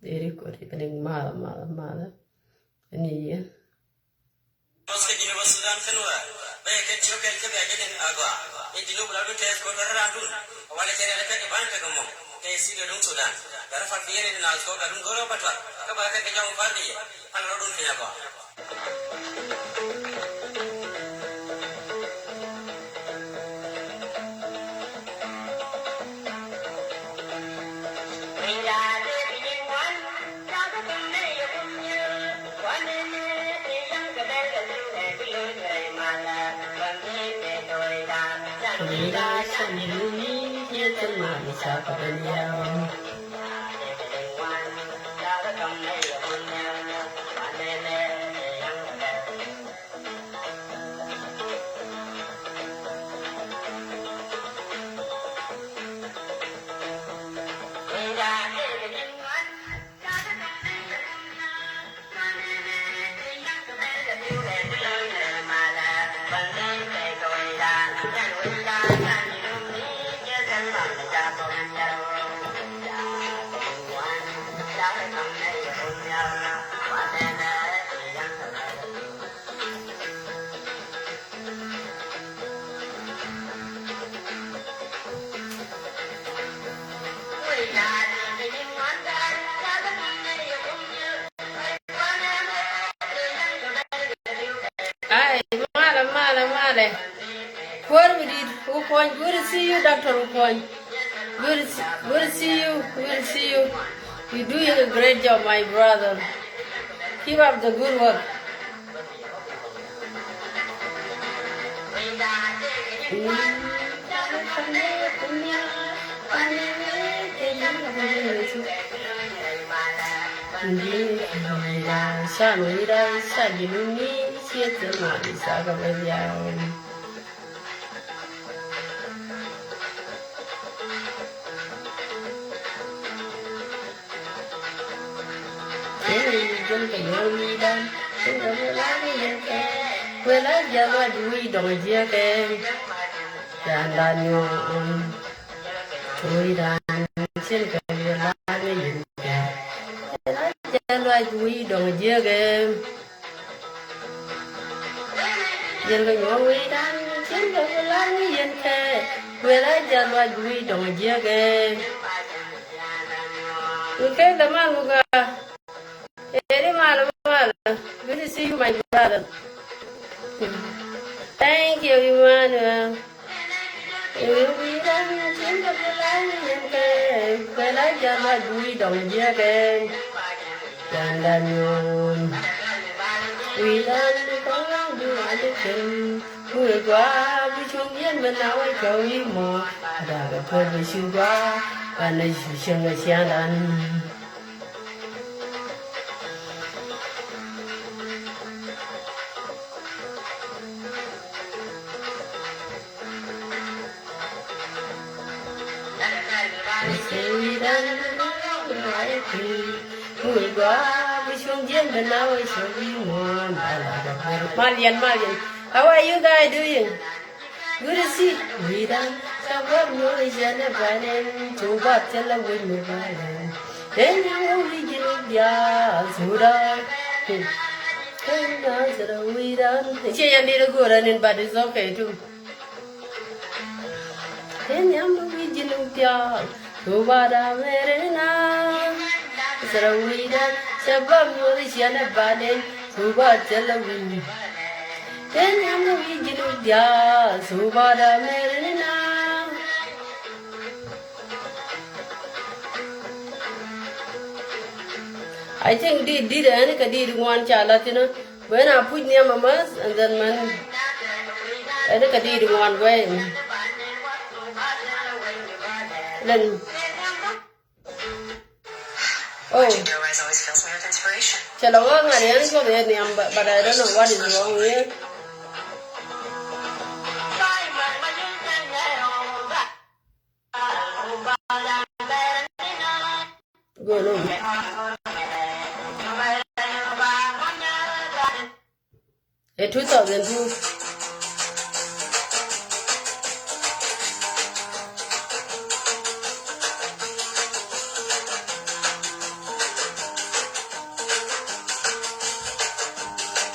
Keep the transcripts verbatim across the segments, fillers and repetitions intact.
Deri kori kani mala mala mala. Ani yɛ. Mos kɛ Jinub Sudan kɛn wä bɛ kɛ tiö kɛn kɛ bɛ jɛ den agɔa. In Jinub la dun tɛth kor kɛ ran dun. Wala kɛ rɛl kɛ kɛ ban kɛ kɛ mɔ kɛ si kɛ dun Sudan. Kɛ rɛ fak bi yɛn in na kor kɛ dun goro patwa kɛ ba kɛ kɛ jɔŋ par di yɛ. An rɔ dun kɛ agɔa. Ai, malɛ, malɛ, malɛ. Kuäär mi di̱i̱t, wä kuɔny. Good to see you, Doctor Wukuɔny. Good to see, good to see you, good to see you. You doing a great job, my brother. Keep up the good work. Yɛn kɛ nyuɔ̱k wi̱i̱dan, cien kɛ ku la̱r ni yɛn kɛ. Kuël a jal ruac wi̱i̱ dɔ̱ŋ jiäkɛ. Kuël kɛ mal muk a. Eri mal mal. Good to see you, my brother. Thank you, Emmanuel. Eri wi̱i̱dan, cien kɛ ku la̱r ni yɛn kɛ. Kuël a jal ruac wi̱i̱ dɔ̱ŋ jiäkɛ. Yanda nyuɔn wi̱i̱ dan kɔŋ du a jɛ kɛn. Kuɛ gua bi cuŋ yɛn mɛ na wä cɔw i̱ mɔ. Da̱a̱ kɛ kuɛ bi cu gua. Banɛ cu cieŋ kɛ ciaŋdan. Mal yɛn, mal yɛn. How are you guys doing? Good to see. Wi̱i̱dan ca wä mi wä yɛn ɛ banɛn. Cu bat cɛ la wä mi banɛn. Ɛ nyam wä wi̱i̱ ji̱n wä biaal. Sudan. Ɛ nyam sɛ la wi̱i̱dan. Ciɛ yɛn dit ɛ go̱o̱r ɛn in, but it's okay too. Ɛ nyam wi̱i̱ ji̱n wä biaal. Cu bat a mɛrɛ na. Sɛ la wi̱i̱dan. Ca wä mi wä yɛn ɛ banɛn. Cu bat cɛ la wä mi. Ɛ nyam wi̱i̱ ji̱n wä biaal. Cu bat a mɛrɛ na. I think dit dit ɛn kɛ dit ŋuan ca la̱th thi̱n. Bɛ na puc nhiam amäth, and then mɛn ɛn kɛ dit ŋuan guɛy. Lɛn. Oh. Cɛ lɛ wä ŋa̱n yɛn cuɔth yɛ nhiam, but, but I don't know what is wrong here. Go on. Ɛ two thousand two.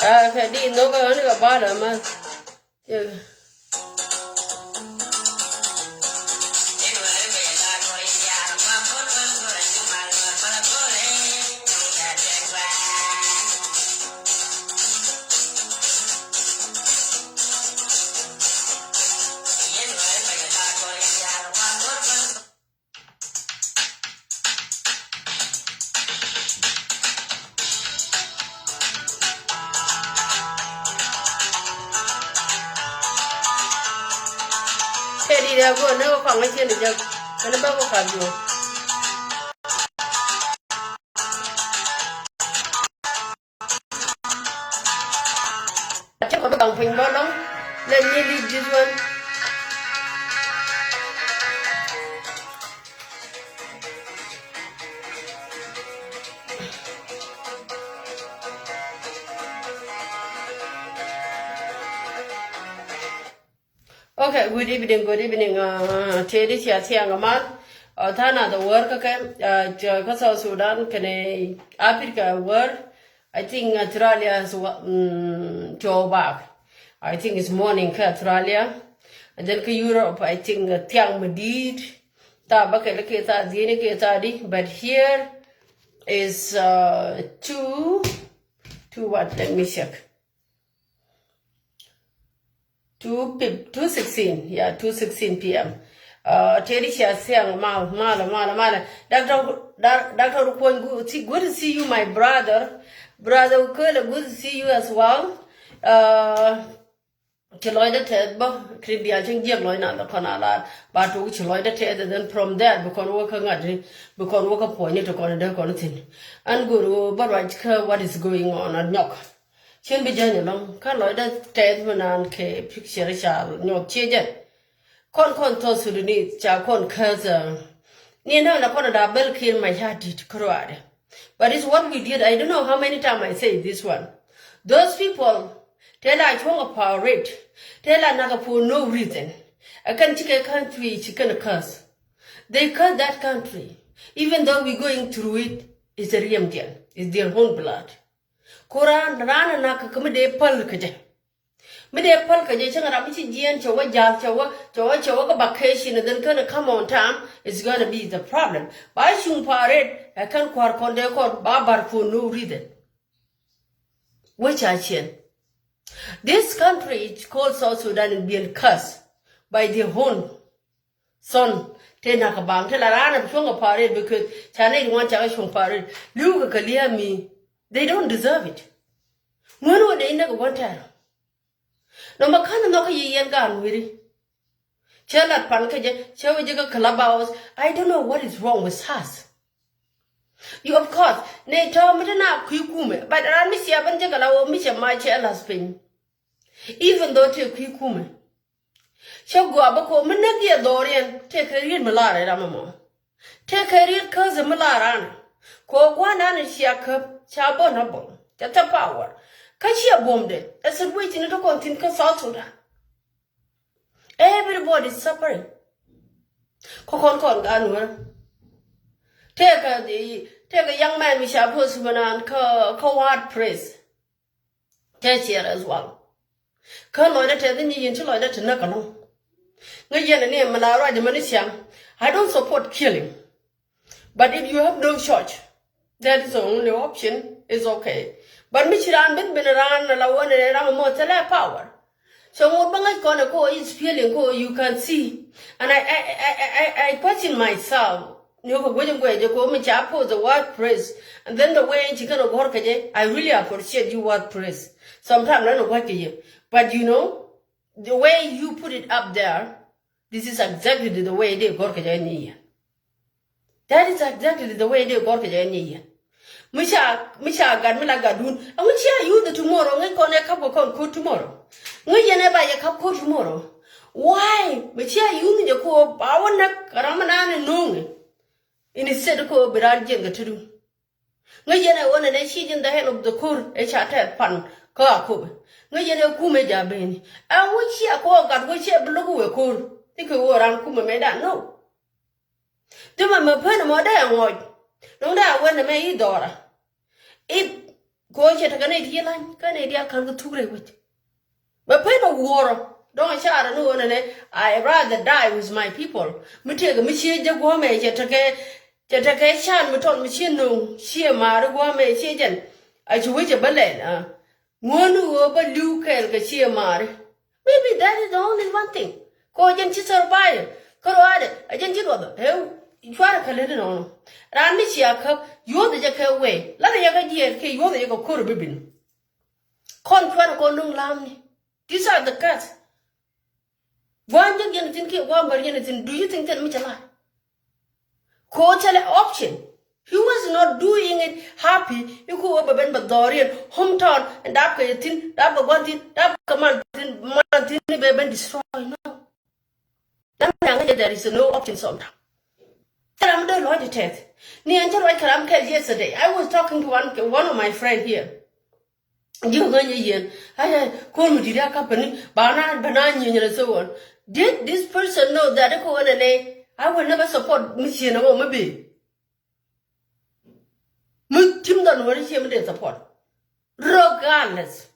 Ah, kɛ di nhok ni kɛ bal ma. Tëë di̱t ɛ guɔ ni wä kɔaŋ kä ciɛn di jek kɛn bä wä kap juɔk. Cä kɔ bi gaŋ piny bä lɔŋ. Let me leave this one. Okay, good evening, good evening. Uh, tëë di cia thiaŋ amal. Uh, tha̱a̱ŋ nath a wär kä kɛ, uh, kä South Sudan kɛnɛ Africa wär. I think Australia is wa- mm, to back. I think it's morning kä Australia. And then kä Europe, I think uh, thiaŋ mi di̱i̱t. Tha̱a̱ŋ bä kɛ lɛ kɛ tha̱a̱ŋ dhieni kɛ tha̱a̱ŋ di. But here is uh, two, two what? Let me check. Two pip, two sixteen, yeah, two sixteen p m. Uh, tëë di cia thiaŋ mal, mal, mal, mal. Doctor, Doctor Kuony, good, see, good to see you, my brother. Brother Ukele, good to see you as well. Uh, ci lɔcdä tɛth bä, kri bia cieŋ jiɛk lɔc na lɛ kɔn a lar. Ba tok ci lɔcdä tɛth, and then from there, bi kɔn wä kä ŋa̱t, bi kɔn wä kä puɔ̱ny ni ti kɔn dee kɔn thin. An good wä bä ruac kä what is going on, a nyɔk. Cien bi jäny ɛlɔ̱ŋ kä lɔcdä tɛth mi naan kɛ picture ca nyuɔth cie jɛn. Kɔn kɔn South Sudanese ca kɔn käth. Ni nä na kɔn da bel kir ma ca dit kruade. But it's what we did. I don't know how many times I say this one. Those people tell a chuɔŋ a power rate. Tell a naka for no reason. A kan chike country chicken curse. They curse that country. Even though we going through it, it's a real deal. It's their own blood. Ko raan raan a nak kä mi dee päl kä jɛ. Mi dee päl kä jɛ cäŋ ram mi ci jiɛɛn cɛ wä ja̱l cɛ wä cɛ wä cɛ wä kä vacation, and then känɛ come on time, it's gonna be the problem. Ba cuŋ pa̱a̱r ret ɛ kän kua̱r kɔn dee kɔn ba bar for no reason. Wä ca ciɛn. This country is called South Sudan is being cursed by their own son. Te nak kä baŋ te la raan a bi cuɔ̱ŋ a pa̱a̱r ret, because ca nɛy di ŋuan ca kä cuɔ̱ŋ pa̱a̱r ret. Li̱w kɛ kɛ lia̱a̱ mi, they don't deserve it. Ŋuän wä dee näk ɛ gua̱n tɛɛr. Nɔmɔ ka̱n nhɔk kä yi yɛn gaan wiri. Cɛ lat pan kä jɛ cɛ wä jɛ kä Clubhouse. I don't know what is wrong with us. You, of course, nɛy tɔ̱ mi te na kui̱ kumɛ, but raan mi cia ben jɛ kɛ la wä mi cɛ ma cɛ lath piny. Even though te kui̱ kumɛ. Cä gɔaa bä ko mi näk yɛ dhɔriɛn tëëkɛ riet mi lar ɛ ram ɛmɔ. Tëëkɛ riet käth mi lar an. Ko gua̱a̱r nan cia käp ca bä na bä ca thɛ power. Kä ciɛ buɔ̱mdɛ ɛ situation ni te kɔn thi̱n kä South Sudan. Everybody is suffering. Kä kɔn kɔn gan wä. Tëëkɛ tëëkɛ young man mi ca post mi nan kä kä White Press. Tɛ ciɛr as well. Kä lɔcdä tɛth ni yin ci lɔcdä ti näk alɔŋ. Ŋäc yɛn ni mi la ruac mani ciaŋ. I don't support killing. But if you have no choice, that is the only option, it's okay. But mi ci raan ben ben raan la wä ni ram mɔ thilɛ power. So ŋot bä ŋäc kɔn ɛ ko is feeling ko you can see. And I, I, I, I, I, I question myself. Ni wä kɛ guec in guec jɛ ko mi ca post the White Press. And then the way ci kɛn a gɔr kɛ jɛ, I really appreciate you White Press. Sometimes lɛn a guac kɛ yɛ. But you know, the way you put it up there, this is exactly the way dee gɔr kɛ jɛ ni yɛ. That is exactly the way dee gɔr kɛ jɛ ni yɛ. Mi ca, mi ca gat mi la gatdun. Ɛŋu cia yuth tomorrow, ŋäc kɔn ɛ kap kɛ kɔn ko̱r tomorrow. Ŋäc yɛn ɛ ba yɛ kap ko̱r tomorrow. Why? Mi cia yuth ni jɛ ko ba wä näk ram mi naan ɛ no̱o̱ŋ. Instead ko bi raan jiɛn kɛ tetdu. Ŋäc yɛn ɛ ɣöö nɛnɛ ci ji̱n the hand of the ko̱r ɛ ca tɛth pan kä Akobo. Ŋäc yɛn ɛ kumɛ ja̱ beni. Ɛŋu cia ko gat wä ciɛ bi lo̱k wëë ko̱r. I̱ kɛ ɣöö raan kumɛ mɛ dan no. Thimɛ mɛ pen ɛmɔ dee ɛ ŋɔc. Dɔ̱ŋ dee a wen ɛmɛ i̱ dhɔra. I̱ Kɛ ɣöö cɛ tekɛ nɛy ti ci la̱ny kä nɛy diaal ka̱n kɛ thuk rɛy wec. Bɛ pen ɛ wuɔrɔ dɔ̱ŋ ɛ carɛ ni ɣöö nɛnɛ, I rather die with my people. Mi tëëkɛ mi cie jɛ guɔ̱mɛ cɛ tekɛ, cɛ tekɛ can mi tɔt mi cie no̱o̱ŋ cie maari guɔ̱mɛ cie jɛn. A ci wec ɛ bä lɛl a ŋuäni ɣöö bä li̱w kɛɛl kɛ cie maari. Maybe that is the only one thing. Kɛ ɣöö jɛn ci survive kä ruaadɛ a jɛn ci duɔth ɛ cuarɛ kɛ lät inɔnɔ. Raan mi cia käp yuɔth jɛ kɛ wee lath jɛ kɛ jiɛɛr kiɛ yuɔth jɛ kɛ ko̱r bibin. Kɔn cuarɛ kɔn nuŋ lamni. These are the cuts. Gua̱a̱n jek yɛn thi̱n kiɛ gua̱a̱n bär yɛn thi̱n. Do you think thin mi cɛ la? Ko thilɛ option. He was not doing it happy. Iku wä bɛ ben bɛ dhɔriɛn hometown. Dap kɛ yɛ thi̱n, dap kɛ gua̱n thi̱n, dap kɛ man thi̱n, man thi̱n bɛ ben destroy. No. Dam yaŋ jɛ there is no option sometimes. Kɛ ram dee lɔc tɛth. Ni ɛn cɛ ruac kɛ ram kɛl yesterday. I was talking to one, one of my friend here. Ji̱ ŋäny yɛn. Ay, ay, kɔn mi di̱t ya kapani ba na, ba na nyieny rɛ so on. Did this person know that ko wen ne? I will never support mi chien ŋɔ mi bi. Mi tim dɔn weri chien mi de support. Regardless.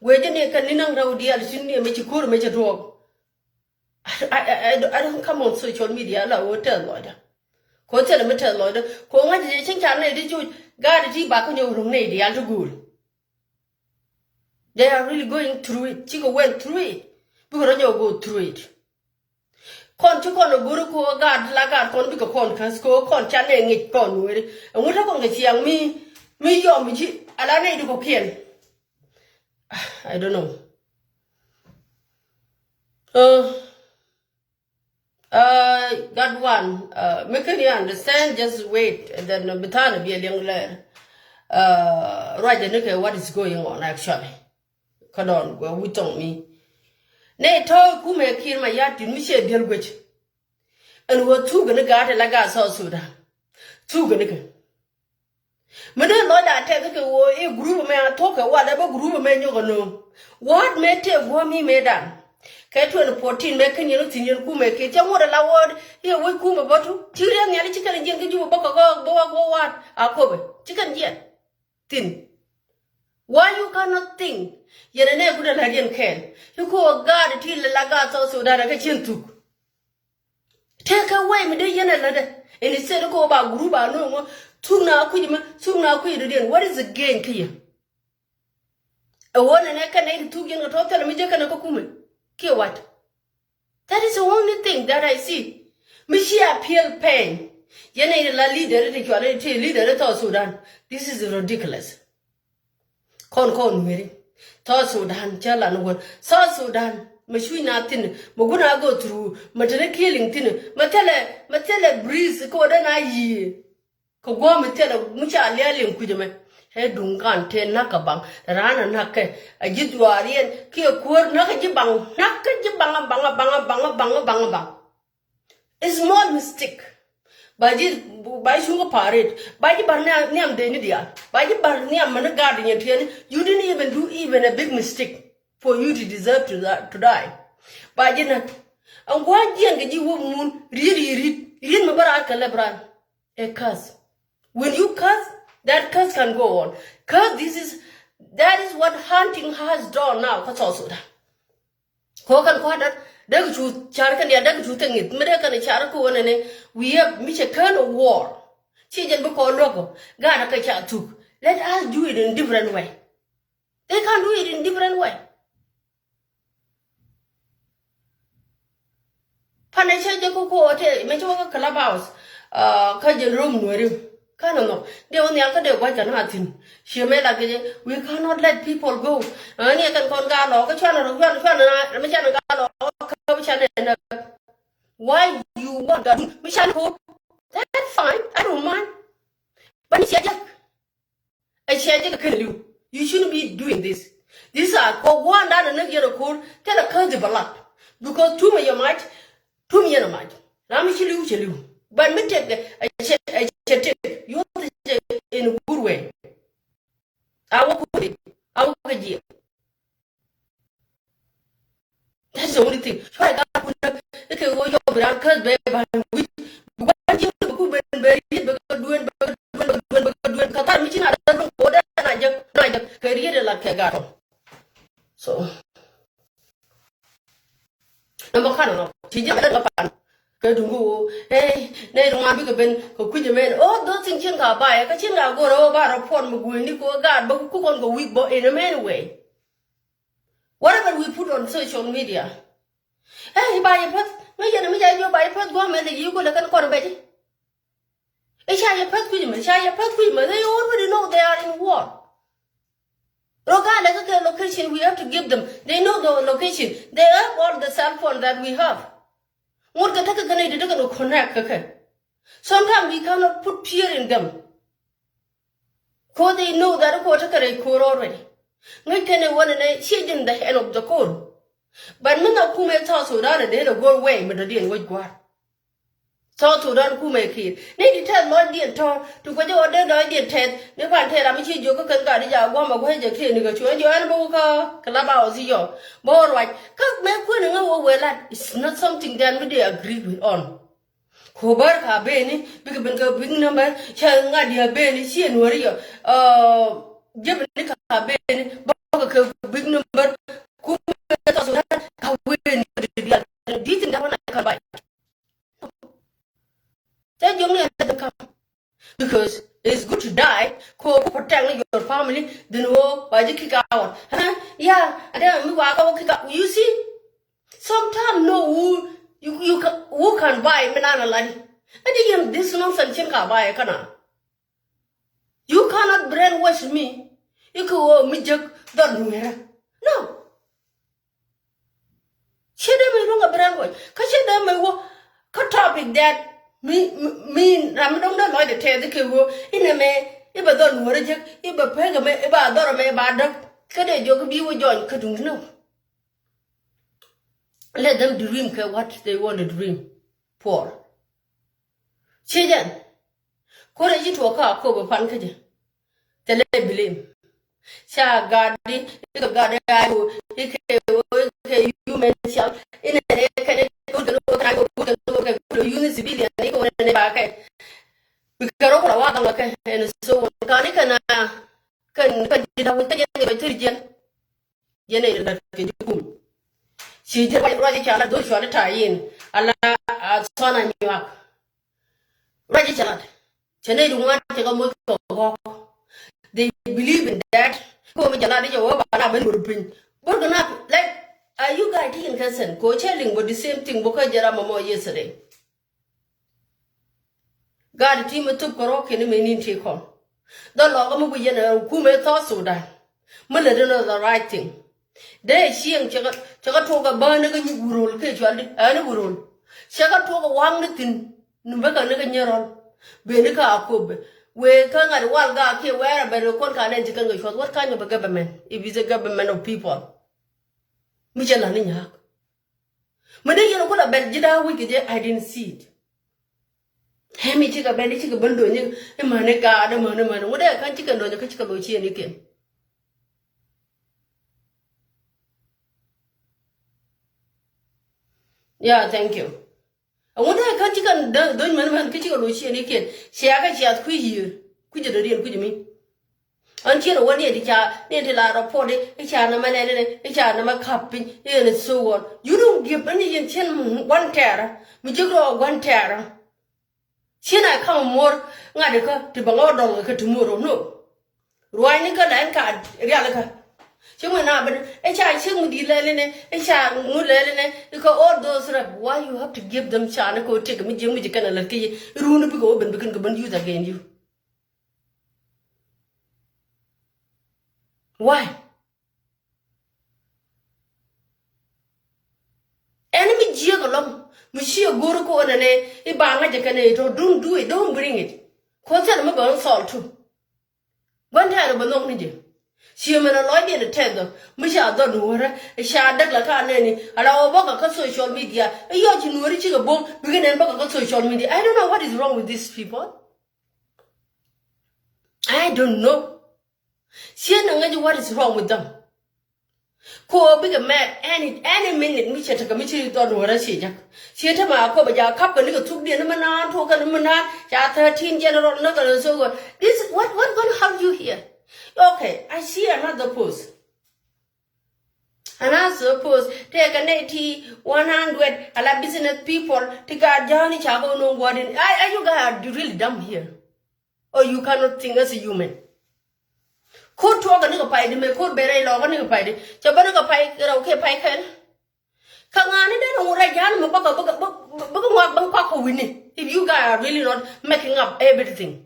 Guɛ jɛ ni kan ni naŋ rɛw dial chin ni mi ci kur mi ci tuɔk. I, I, I, I don't come on social media la wä tɛth lɔcdä. Ko thilɛ mi tɛth lɔcdä. Ko ŋa̱c jɛ cin ca nɛy di juc. Gaat di ba kä nyɔk ruŋ nɛy dial ti guul. They are really going through it. Cikɛ went through it. Bikɛ rɔ nyɔk go through it. Kɔn ci kɔn a go̱ri ko gaat la gaat kɔn bikɛ kɔn käs ko kɔn ca nɛy ŋic kɔn weri. Ɛŋu te kɔn kɛ ciaŋ mi, mi yɔm ji̱ ala nɛy di kɔkiɛn. I don't know. Uh, uh, that one, uh, mi ken you understand, just wait, and then bi tha̱a̱n bi a liɛŋ lɛr. Uh, ruacɛ ni kɛ what is going on actually. Kä dɔn guɛ wi̱c thɔŋ mi. Nɛ tɔ̱ kumɛ Kiir Mayardit mi ciɛ diɛl guec. Ɛn wä thuk ni gaat ɛ la gaat South Sudan. Thuk ni kɛ. Mi dee lɔcda tɛth kɛ ɣöö i̱ group mɛ a thuɔ̱kɛ walɛ bä group mɛ nyɔk ɛ nööŋ. Wa̱a̱t mɛ tëë guɔ̱m i̱ mëëdan. Kɛ twenty fourteen mɛ ken yɛn wä thi̱n yɛn kumɛ Kiir cɛ ŋuɔ̱t ɛ la wä i̱ ɛ wec kumɛ bä tu. Ci riɛk nhiali ci kɛn jiɛn kä Jubɛ bä kɛ ɣɔɔk bä wä wa̱a̱t a kopɛ ci kɛn jiɛn. Thi̱n. Why you cannot think? Yɛn ɛ nɛ gudɛ la̱t yɛn kɛɛl. I̱ ko̱ gaat ti lɛ la gaat South Sudan ɛ kɛ cien thuk. Take away mi dee yɛn ɛ lätdɛ. Instead ko ba group a no̱o̱ŋ thuk na kui̱c mɛ, thuk na kui̱c dɔ̱diɛn. What is the gain kä yɛ? Ɛ ɣöö nɛnɛ kɛn nɛy ti thuk yɛn kɛ tɔ̱ thilɛ mi jek kɛn ɛ kä kumɛ kiɛ what? That is the only thing that I see. Mi ci a piɛl pɛny. Yɛn nɛy ti la leader ti cual ti leader ti South Sudan. This is ridiculous. Kɔn kɔn Nuɛri. South Sudan cä lan wän. South Sudan mɛ cuc na thi̱n, mɛ gun a go through, mɛ te ni killing thi̱n, mɛ thilɛ, mɛ thilɛ breeze kɛ wä dee na yiëë. Kɛ guɔ̱m mi thilɛ mi ca liɛl in kui̱c ɛmɛ. Ɛ duŋ kan te nak kɛ baŋ raan a nak kɛ a ji̱ dhuaar yɛn kiɛ kuäär nak kɛ ji̱ baŋ, nak kɛ ji̱ baŋ, baŋ, baŋ, baŋ, baŋ, baŋ, baŋ. A small mistake. Ba ji̱, ba ji̱ cuŋ kä pa̱a̱r ret. Ba ji̱ bar nhiam, nhiam dee ni diaal. Ba ji̱ bar nhiam mani gaat nyɛ tiɛni. You didn't even do even a big mistake for you to deserve to, that, to die. Ba ji̱ nä. Ɛn gua̱a̱c jiɛn kɛ ji̱ wä mun riet, riet, riet, riet mi bä raar kɛ lɛp ran. A curse. When you curse, that curse can go on. Curse, this is, that is what hunting has done now kä South Sudan. Kɛ ɣöö kɛn kua̱r däk, däk cu car kɛn diaal däk cu thek ŋi̱th mi dee kɛn car kɛ ɣöö nɛnɛ wi̱i̱ mi cɛ kään ɛ war. Ci jɛn bi kɔn luäk ɔ gaat ɛ kɛ ca thuk. Let us do it in different way. They can do it in different way. Panɛ cɛ jɛ ku ku ɔ tɛ mɛ cɛ wä kä Clubhouse. Kä jɛ room Nuɛri. Kä nɔ nɔ dee wä nhial kä dee gua̱c kɛ na thi̱n. Ciɛ mɛ la kɛ jɛ, we cannot let people go. Ni ɛ kɛn kɔn gaa lɔ kä cuanɛ rɔ cuanɛ cuanɛ na mɛ cuanɛ gaa lɔ kä bi cuanɛ na. Why you want that? Mi cuanɛ ko. That's fine. I don't mind. But ni ciɛ jɛ. Ɛ ciɛ jɛ kɛ kɛn li̱w. You shouldn't be doing this. These are kɔ gua̱a̱n dan a näk yɛn a ko̱r thilɛ käth di bɛ lat. Because tum a yɛ mac, tum yɛn a mac. Ram mi ci li̱w cɛ li̱w. But mi tɛk ɛ cɛ, ɛ cɛ tɛk. Yuɔth cɛ in a good way. A wä ko̱r a wä kɛ jiɛ. That's the only thing. Cuarɛ gaa kun näk ikɛ ɣöö yɔm bi raan käth bɛ ban wi̱c. Bi gua̱n ji̱ bi ku ben bɛ riet bɛ kɛ dueen bɛ kɛ dueen bɛ kɛ dueen bɛ kɛ dueen. Kɛ thar mi ci na dee luŋ kɛ ɣöö dee na jek. yet ɛ lat kɛ gat ɔ. So nɔmɔ kan nɔ ti jɛ mɛ lɛ nɔ pan kɛ duŋ kɛ woo. Ey, nɛ ri ŋuan bikɛ ben kɛ kui̱c ɛmɛn. All those things cin ka bayɛ kä cin ka go̱rɛ wä ba rɔ puɔn mi gueni kɛ wä gaat bä kukɔn kɛ wi̱i̱ bä in a many way. Whatever we put on social media. Ey, ba yɛ päth ŋäc yɛn mi ca jiɔ ba yɛ päth guamɛ lɛ yi kulɛ kɛn kɔn bɛc. I̱ ca yɛ päth kui̱c mɛ, ca yɛ päth kui̱c mɛ. They already know they are in war. Regardless of the location, we have to give them. They know the location. They have all the cell phone that we have. Ŋut kɛ tekɛ kɛ nɛy ti tekɛ ni connect kɛ kɛ. Sometimes we cannot put fear in them. Ko they know that ko tekɛ rɛy ko̱r already. Ŋäc kɛn ɛ wänɛ nɛ ciɛ jin the end of the ko̱r. But mi na kumɛ South Sudan ɛ dee lɛ go̱r way mi dɔ̱diɛn wec gua̱a̱r. South Sudan kumɛ kiir ni ti tɛth lɔcdiɛn tɔ̱ ti kuecä ɣöö dee lɔcdiɛn tɛth ni pan tɛth ram mi ci jiök kä kɛn gat i̱ ca gua̱a̱m a gua̱a̱c jɛ kiɛ ni kɛ cuɛ jiɔ ɛn bä wä kä Clubhouse i̱ yɔ bä wä ruac kä mɛ kuën iŋä wä wëë lat. It's not something that mi dee agree with on. Ku bär ka beni bikɛ ben kɛ big number cɛ ŋa̱t diɛ beni ciɛ nuɔ̱ri yɔ. Jɛ beni ka beni bä kɛ kɛ big number kumɛ South Sudan ka wen dial. Do you think that one I can buy? Tɛ jiɔkni ɛ lɛ kam. Because it's good to die ko ku protect ni your family. Then wo ba ji̱ kick out. Huh? Yeah, and then mi wa ka wo kick out. You see, sometimes no who you, you can, who can buy mi nan a lani. And again, this nonsense cin ka buy kana. You cannot brainwash me. I̱ kɛ ɣöö mi jek dhɔl nueerä. No. Ciɛ dee mɛ luäŋ a brainwash kä ciɛ dee mɛ wä kä topic that mi mi ram mi dɔ̱ŋ dee lɔcdɛ tɛth i̱ kɛ ɣöö inɛ mɛ i̱ bɛ dhɔl nueerä jek i̱ bɛ pek ɛmɛ i̱ ba dhɔr ɛmɛ i̱ ba däk. Kä dee jiɔk i̱ bi wä join kä duŋ ti nä wä. Let them dream kɛ what they want to dream for. Ciɛ jɛn. Ko̱rɛ ji̱ tuɔɔk kä Akobo pan kä jɛ. Thilɛ blame. Ca gatdi ikɛ gatdi a i̱ kɛ ikɛ human child inɛ kɛn ikɛ kɛn ikɛ kɛn ikɛ kɛn ikɛ yuni civilian ikɛ wä nɛ ba kɛ. Bikɛ rɔ kura wa gaŋ kɛ ɛn so kani kɛn a kɛn kɛn ji̱ da̱ŋ kɛn jɛn kɛ bɛ thir jiɛn. Yɛn ɛ lat kɛ ji̱ kum. Ci ji̱ ruac ruac ca lat dhol cuali ta yin ala a thɔn a nyuak. Ruac ca lat. Cɛ nɛy di ŋuan cɛ kɛ moc kɛ gɔk. They believe in that. Ko mi ca lat di cɛ wä ba la ben wur piny. Bor kɛ na like, are you guys taking consent? Ko cɛ liŋ bä the same thing bä kä jɛ ram mɔ yesterday. Gaat ti mi thop kɛ rɔ̱ kɛn mi nin ti kɔn. Dhɔl lɔkä mi guic yɛn ɛ kumɛ South Sudan. Mi lät inɔ the right thing. Dee cieŋ cɛ kɛ tuɔk ɛ bäni kä nyi wurol kɛ cual di ɛni wurol. Cɛ kɛ tuɔk ɛ waŋni thin ni bäkɛ ni kɛ nyɛ rɔl. Beni kä Akobo wee kä ŋa̱t wal gaa kiɛ wɛɛrɛ bɛn kɛ kuɔn ka nɛn ci kɛn kɛ cuɔth. What kind of a government if it's a government of people? Mi cɛ la̱t ni nyaak. Mɛ dee yɛn ku la bɛl ji̱ da̱a̱ wi̱c kɛ jɛ, I didn't see it. Hɛmi cikɛ bɛl i̱ cikɛ ben do̱nyä i̱ mäni gaat i̱ mäni mäni ŋut dee ka̱n cikɛ do̱nyä kä cikɛ lo̱c ciëëni kɛn. Yeah, thank you. Ŋut dee ka̱n cikɛ do̱ny mäni mäni kä cikɛ lo̱c ciëëni kɛn. Ciakä ciath kui̱ yiër kui̱ jɛ dɔ̱diɛn kui̱ jɛ mi. Ɣän ciɛ rɔ wä ni ti ca ni ti la rɔ puɔt i̱ ca nɛmɛ lɛl inɛ i̱ ca nɛmɛ ka̱p piny i̱ ɛn so on. You don't give any yɛn cien gua̱n tɛɛrä mi jiäk rɔ gua̱n tɛɛrä. Cien a ka̱m muɔ̱r ŋa̱t ikä ti bɛ ŋɔ̱ dɔ̱ŋ ikä ti muɔ̱r ɔ no. Ruaacni kä la ɛn ka rialikä. Ci ŋuɛ na ben i̱ ca ciek mi di̱i̱t lɛl inɛ i̱ ca ŋu lɛl inɛ ikä all those rep. Why you have to give them chance ikä ɔ tëk mi jiäk mi ji̱ kɛn a lät kä yɛ i̱ runi bikɛ wä ben bikɛn kɛ ben use against you. Why? Ɛn mi jiääk ɛlɔ̱ŋ mi ciɛ go̱o̱r kä ɣän ɛnɛ i̱ ba ŋa̱c ɛ kɛn ɛ tɔ, don't do it, don't bring it. Kɔn thil mi bɛ ɣän thɔɔl tu. Gua̱n tɛɛr bɛ nhɔk ni jɛ. Ciɛ mɛn ɛ lɔcdiɛn ɛ tɛth ɔ mi ca dhɔt nuɔ̱ɔ̱rä ɛ ca däk la ka nɛni ala ɣöö bäkɛ kä social media. Ɛ yɔc ci nuɔ̱ɔ̱ri cikɛ bo̱o̱m bikɛ nɛn bäkɛ kä social media. I don't know what is wrong with these people. I don't know. Ciɛ na ŋäc what is wrong with them. Ko bikɛ mad any any minute mi cɛ tekɛ mi ci dhɔt nuɔ̱ɔ̱rä ciɛ jak. Ciɛ te ma ko bɛ ja kap kɛ ni kɛ thuk diɛn ni mi naan tuɔk kɛ ni mi naan ca thirteen general ni kɛ ni so. This what what gonna help you here? Okay, I see another post. Another post, tëëkɛ nɛy ti one hundred ala business people ti gaat ja̱a̱ni ca kɛ wä no̱o̱ŋ gua̱di̱n. Are, are you guys are really dumb here? Or you cannot think as a human? Ko̱r tuɔɔkä nikɛ paydi, mëë ko̱r ben rɛy lɔkä nikɛ paydi. Cɛ bä nikɛ pay rɛw kiɛ pay kɛl. Kä ŋa̱a̱ni den ŋut rɛy ja̱a̱ni mɛ bäkɛ, bäkɛ, bäkɛ, bäkɛ ŋɔak bä kuak kɛ wi̱ni. If you guys are really not making up everything.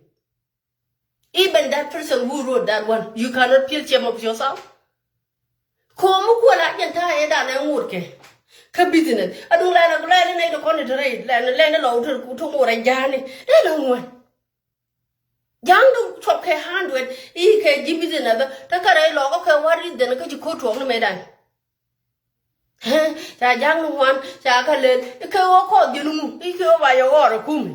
Even that person who wrote that one, you cannot feel shame of yourself. Ko̱o̱m mi kuäl a jɛn ta̱a̱ ëëdan ɛ ŋot kɛ kä business. Aduŋ lɛn a lɛn nɛy ti kɔn ti te rɛy lɛn, lɛn lɔ ti, ti ŋot rɛy ja̱a̱ni. Lɛn a ŋuan. Ja̱a̱ŋ di cuɔp kɛ hundred i̱ kɛ ji̱ business bä te kä rɛy lɔkä kɛ wa̱r i̱ dhen kä ci ko̱r tuɔɔk ni mëëdan. Ca ja̱a̱ŋ ni ŋuan ca kä lel i̱ kɛ ɣöö kɔɔth ji̱n ŋu i̱ kɛ ɣöö ba yɛ ɣɔɔr ɛ kumi.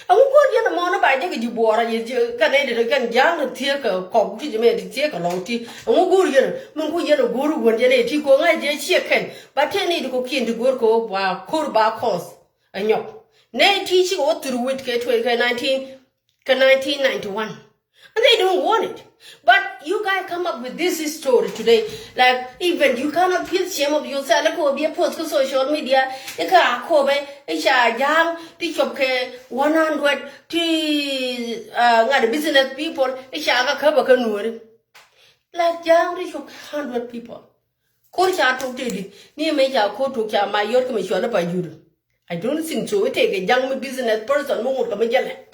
Ɛŋu go̱o̱r yɛn ɛmɔ ni ba jek ji̱ buɔɔrä yɛ kɛn nɛy ti kɛn ja̱a̱ŋ ti thieek kɛ kɔk ti jɛ mɛ ti thieek kɛ lɔŋ ti. Ɛŋu go̱o̱r yɛn min ku yɛn ɛ go̱o̱r wän yɛn ɛ ti ko̱ ŋa̱c jɛ ciɛ kɛn ba tëë nɛy ti kɔ̱kiɛn ti go̱o̱r kɛ ɣöö ba ko̱r ba kɔɔth ɛ nyɔk. Nɛy ti cikɛ wä through with kɛ twenty kɛ nineteen kɛ nineteen ninety-one. And they don't want it. But you guys come up with this story today. Like, even you cannot feel shame of yourself. Like, will be a post on social media. Ika kobe, isha jang, ti chop ke one hundred, ti, uh, ŋa̱t business people, isha ka kaba ka nuori. Like, jang, ti chop hundred people. Ko̱r ca tok tedi. Ni me ca ko̱r tok ca ma yor kama shwala pa juru. I don't think so. Ite ke jang mi business person mo ngut kama jale.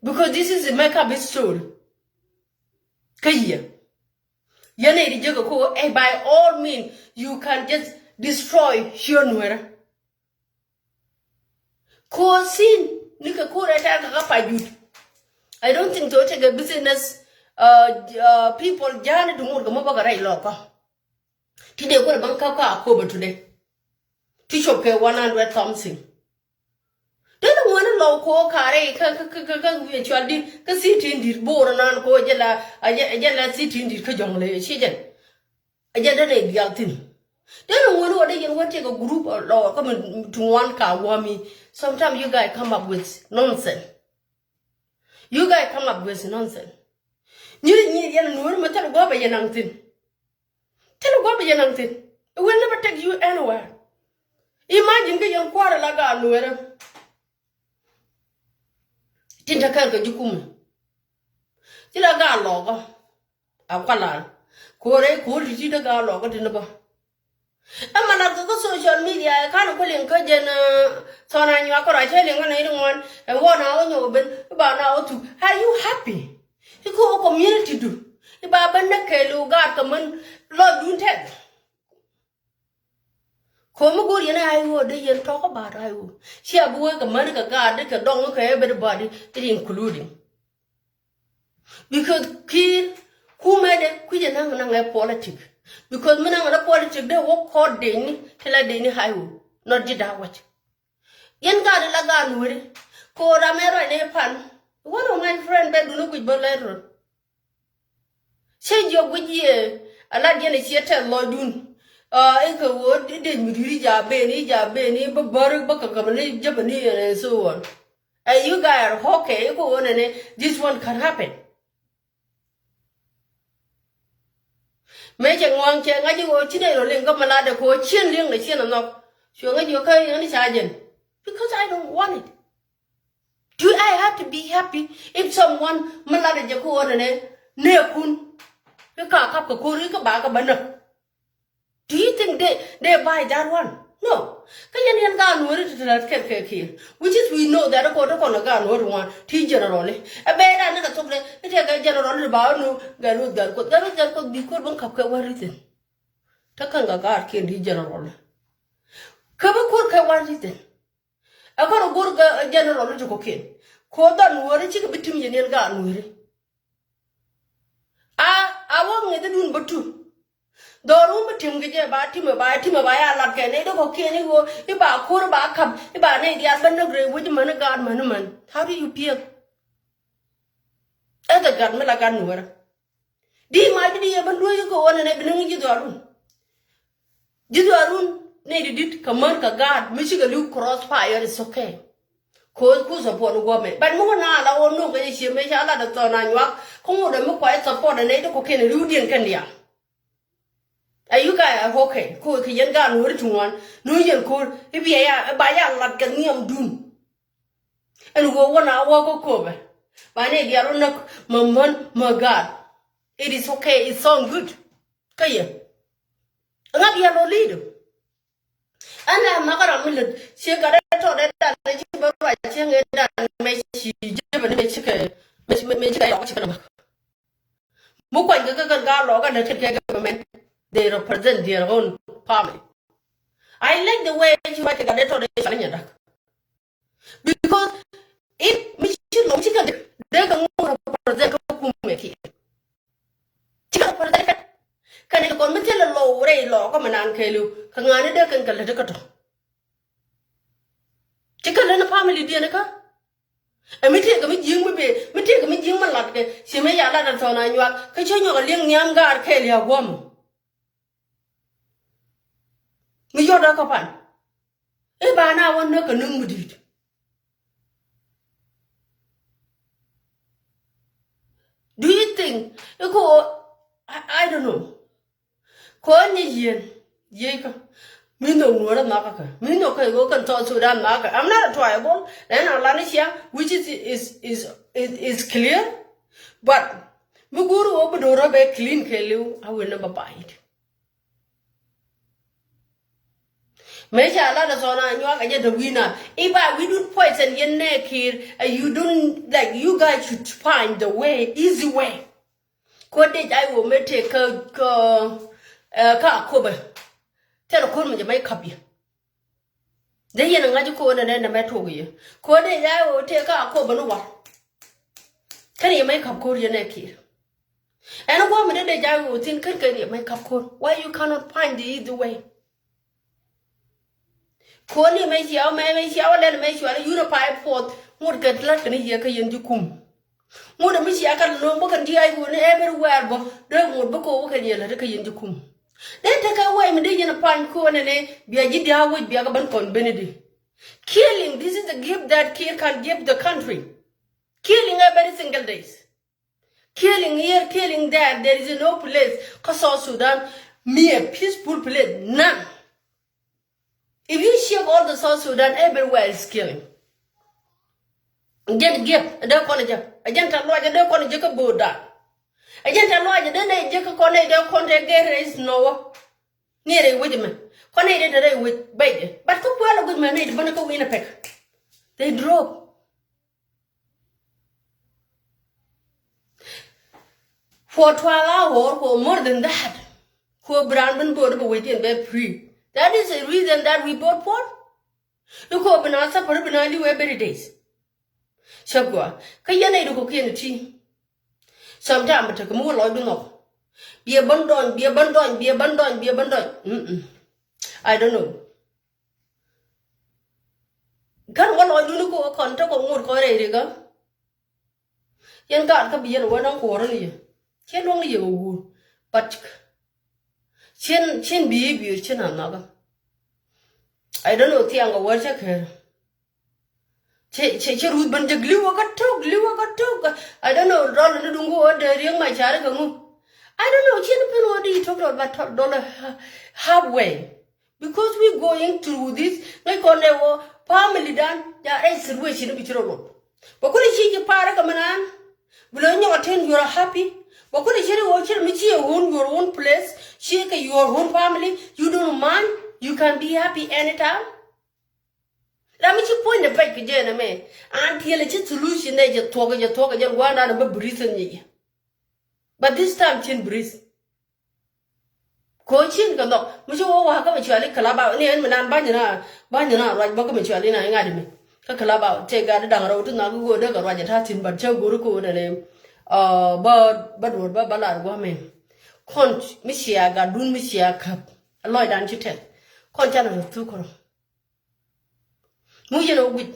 Because this is a make up story. Kä yɛ. Yɛn ɛ di jek ɛ ko, eh, by all means, you can just destroy your nuera. Ko sin, ni kɛ ko rɛ tɛr kɛ kä pa jut. I don't think so. Take a business, uh, uh, people, jani du ngur kɛ mo bä kɛ rɛy lɔkä. Ti dee kuɛn baŋ käp kä Akobo today. Ti cop kɛ one hundred something. Dee ni ŋuɛni lɔw ko karɛ kä, kä, kä, kä, kä wiɛ cual dit, kä city in dit Bor nan ko jɛ la, a jɛ, jɛ la city in dit kä Jɔŋlɛ, ci jɛ. A jɛ dee ni dial thin. Dee ni ŋuɛni wä dee yɛn wä take a group lɔw kä mi ti ŋuan ka wami. Sometimes you guys come up with nonsense. You guys come up with nonsense. Nyiri nyiri yɛn nuɔri ma thil guɔbɛ yɛn naŋ thin. Thil guɔbɛ yɛn naŋ thin. It will never take you anywhere. Imagine kɛ yɛn kuarɛ la gaa nuɔrɛ. Tin te kɛɛl kɛ ji̱ kumɛ. Ci la gaa lɔɔkä. A kualal. Kuɔrɛ kuɔr ti ti te gaa lɔɔkä tin bä. Ɛmɛ la kɛ kä social media ɛ kan ku liŋ kä jɛn, eh, thɔn a nyuak kɛ rɔ cɛ liŋ kä nɛy ti ŋuan ɛ wä na wä nyɔk ben i̱ ba na wä thuk. Are you happy? I̱ kä wä community du i̱ ba ben nä kɛɛliw gaat kɛ män lɔcdun tɛth. Ko̱mi go̱o̱r yɛn a i̱ wä dee yɛn talk about a i̱ wä cia bi wee kɛ män kɛ gaat kɛ dɔŋ kɛ everybody, it including. Because ki̱i̱r kumɛdɛ kui̱cɛ naŋ naŋ ɛ politic. Because mi naŋ ɛ politic dee wä kɔɔt deni ti la deni highway, not ji̱ da̱a̱ wec. Yɛn gaat la gaat nuɔri. Ko̱o̱r amɛ ruacnɛ pan. One of my friend bɛ duni guic bä lɛt rot. Cä jiök guic yɛ a lat yɛn a ciɛ tɛth lɔcdun. Aa, i̱ kɛ ɣöö i̱ dec mi di̱t i̱ ja ben i̱ ja ben i̱ bä bär i̱ bä kɛ käm ni jäpä ni yɛn and so on. And you guys are okay, i̱ kɛ ɣöö nɛnɛ, this one can happen. Mëë cɛ ŋuaŋ cɛ ŋa̱c i̱ ɣöö ci nɛy rɔ liŋ kä mi latdɛ kɛ ɣöö cien liŋ nɛ cien anhɔk. Cuɛ ŋa̱c i̱ ɣöö kä yɛn i̱ ca jɛn. Because I don't want it. Do I have to be happy if someone mi latdɛ jɛ kä ɣöö nɛnɛ nɛɛkun i̱ ka kap kɛ ko̱r i̱ kä ba kɛ bä näk? Do you think they, they buy that one? No. Kä yɛn yɛn gaat nuɔri ti te lat kɛl kɛ kiɛ. Which is we know that ko te kɔn gaat nuɔri wan ti general. Ɛ bɛ dan ni kɛ thok lɛ. Ite kɛ general ti ba nu gɛr wä gɛr koth. Gɛr wä gɛr koth bi ko̱r bä kap kɛ wan reason. Te kɛn kɛ gaat kiɛn ti general. Kä bä ko̱r kɛ wan reason. Ɛ kɔn go̱r kɛ general ti kɔ̱kiɛn. Ko dhɔr nuɔri cikɛ bi tim yɛn yɛn gaat nuɔri. A, a wä ŋi̱th idun bä tu. Dhɔr wun bä tim kɛ jɛ ba tim ba tim ba ya lat kɛ nɛy dee kɔ̱kiɛn i̱ ɣöö i̱ ba ko̱r ba kap i̱ ba nɛy diaal bä näk rɛy wec i̱ män i̱ gaat män i̱ män. How do you feel? Ɛ kɛ gat mi la gat nuɔrä. Di ma ji̱ di yɛ bä duec i̱ kɛ ɣöö nɛnɛ bi näk ji̱ dhɔrun. Ji̱ dhɔrun nɛy di di̱t kɛ män kɛ gaat mi cikɛ li̱w cross fire is okay. Kɛ ɣöö ku support ni guɔ̱p mɛ. But mi wä na la wä no̱o̱ŋ kɛ jɛ cië mëë ca lat ɛ Thɔn Anyuak. Kä ŋot ɛ mi kuay support ɛ nɛy ti kɔ̱kiɛn ɛ ri̱wdiɛn kɛn diaal. Ɛ you guys are okay. Kɛ ɣöö kɛ yɛn gaat Nuääri ti ŋuan. Nuääri yɛn ko̱r. I̱ bia ya, i̱ ba ya lat kɛ nhiamdun. Ɛn ɣöö wä na wä kä köpɛ. Ba nɛy diaal wä näk mä män mä gaat. It is okay. It sound good. Kä yɛ. Ŋa bia lɔ li̱i̱dä. Ɛn ɛ nhɔkä ram mi lät ciɛ gat ɛ tɔt ɛ dan ɛ ci bä ruac cieŋ ɛ dan mɛ ci jepɛ ni mɛ ci kɛ mɛ ci mɛ ci kɛ yɔk ci kɛ nɔmä. Mi kuany kɛ kɛ kɛ gaa lɔk ɛ lät kɛ kɛ government, they represent their own family. I like the way ci ruac kɛ gat ɛ tɔt ɛ ci nyɛ dak. Because if mi ci lɔŋ ci kɛ dee kɛ ŋu represent kä kumɛ kiɛ. Ci kɛ represent kɛ kɛn i̱ kɔn mi thilɛ lɔw rɛy lɔɔkä mi naan kɛɛliw kɛ ŋa̱ni dee kɛn kɛ lät kä tɔ. Ci kɛ lät ni family diɛn kä. Ɛ mi tëëkɛ mi ji̱i̱ŋ mi bee mi tëëkɛ mi ji̱i̱ŋ mi lat kɛ ci mi ya lat ɛ Thɔn Anyuak kä ci nyɔk ɛ li̱eŋ nhiam gaat kɛɛliw a guɔ̱m. Mi yɔt ɛ kä pan. I̱ ba na wä näk kɛ näk mi di̱i̱t. Do you think i̱ ko I, I don't know. Ko ni yien yiekä. Mi nhök Nuäärä nhɔkä kɛ mi nhök kɛ ko kɛn South Sudan nhɔkä kɛ. I'm not a tribal. Then a lan cia which is is is is, is clear. But mi go̱o̱r wä bi do̱rä bɛ clean kɛɛliw, I will never buy it. Mëë ca lat ɛ Thɔn Anyuak ɛ jɛ däk wi̱i̱ na i̱ ba wi̱i̱dun poison yɛn nɛ Kiir ɛ you don't like you guys should find the way easy way. Ko dee jay wä mëë tëë kä kä ɛ kä Akobo. Tɛn ko̱r mi jɛ mɛ kap yɛ. Dee yɛn ŋa̱c ko̱r nɛ nɛ nɛ mɛ tuɔk yɛ ko̱r dee jay wä tëë kä Akobo ni war. Kɛn yɛ mɛ kap ko̱r yɛn nɛ Kiir. Ɛn guɔ̱m mi dee dee ja̱a̱k ɣöö thi̱n kän kɛ riɛm mɛ kap ko̱r. Why you cannot find the easy way? Ko̱r ni mɛ cia wä mɛ mɛ cia wä lɛn mɛ cia wä lɛ yun a pay puɔth ŋot kɛ lät kɛn yiëë kä yɛn ji̱ kum. Ŋot mi cia kat lo̱o̱ŋ bä kɛn diaac ɣöö ni everywhere bä dee ŋot bä ko̱r wä kɛn yɛ lät kä yɛn ji̱ kum. Dee tekɛ wɛy mi dee yɛn a pany ko̱r nɛnɛ bia ji̱ diaac wec bia kɛ bän kɔn ben idi. Killing, this is the gift that Kiir can give the country. Killing every single days. Killing here, killing there, there is no place kä South Sudan mi a peaceful place, none. If you check all the South Sudan, everywhere is killing. Jɛn giɛp dee kɔn jɛ, jɛn ta luac dee kɔn jɛ kä bo̱o̱da. Jɛn ta luac dee nɛ jɛ kä kɔn dee kɔn dee gɛr rɛy snowä. Ni rɛy wec mɛ kɔn dee dee rɛy wec bɛc. But kä kuɛl a guic mɛ ni dee bänä kä wi̱n a pɛk. They drop. For twelve hour or more than that. Ko bi raan ben bo̱o̱r bɛ wecdiɛn bɛ free. That is the reason that we vote for. Iko bi na suffer bi na liw every days. Cɛ gua kä yɛn a idu ko kiɛn ti. Sometime bi tek mi wä lɔcdu nhɔk. Biɛ bän dɔny, biɛ bän dɔny, biɛ bän dɔny, biɛ bän dɔny. Mm-mm. I don't know. Kän wä lɔcdun iko kɔn te kɔ ŋot kɔ rɛy rikä. Yɛn gaat kä bi yɛn wä nɔŋ kuɔrä ni yɛ. Cien luɔ̱ŋ ni yɛ wä wur. But cien, cien behavior cien a nhɔkä. I don't know thiaŋ kɛ wär cä kɛr. Cɛ, cɛ, cɛ ruth ben jɛ gliwä kä tok, gliwä kä tok. I don't know rɔl ni duŋ kɛ wä dee riek ma cari kɛ ŋu. I don't know cien pen wä di tok rɔl ba tɔl dɔl halfway. Because we going through this, ŋäc kɔn ɛ wä family dan, ja ɛ situation bi ci rɔ lot. Bä kulɛ ci ci parä kɛ mi naan, bi lɛ nyɔk a ten you are happy. Bä kulɛ ci ri wä ci mi ci ɛ own your own place, ci kɛ your own family, you don't mind, you can be happy anytime. Ram mi ci puɔ̱ny dɛ pɛc kɛ jɛ nɛ mɛ, an tiɛlɛ ci solution dɛ jɛ thuɔk jɛ thuɔk jɛ gua̱a̱n dan bä bi reason nyɛ jɛ. But this time cin breeze. Ko cin kɛ dhɔk mi ci wä wa̱a̱ kä mi cuali Clubhouse ni ɛn mi nan ba̱ny na ba̱ny na ruac bä kä mi cuali na iŋa̱t mi kä Clubhouse tëë gat da̱ŋ rɛw ti nhɔak i̱ ɣöö dee kɛ ruac ɛ ta̱a̱ thi̱n, but cä go̱ri ko̱o̱n ɛn ɛ bä bä duɔ̱ɔ̱r bä bä lar gua̱a̱ mɛ. Kɔn mi cia gatdun mi cia käp lɔcdan ci tɛth kɔn canɛ rɔ thuk kärɔ. Mi wi̱c yɛn ɛ wä guic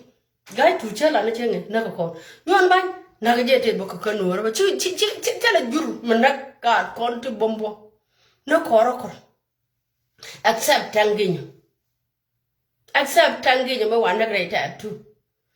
ga̱a̱c tuuc cä lan cä ŋɛ näk kɛ kɔn nyuɔn ba̱ny näk jɛ tëë bä kä kä nuɔɔr bä ci ci ci ci thilɛ jur mi näk kaat kɔn ti bom bɔ. Näk kɔrä kɔrä. Except Taŋ Ginyɛ. Except Taŋ Ginyɛ mi wa näk rɛy tɛ̈t tu.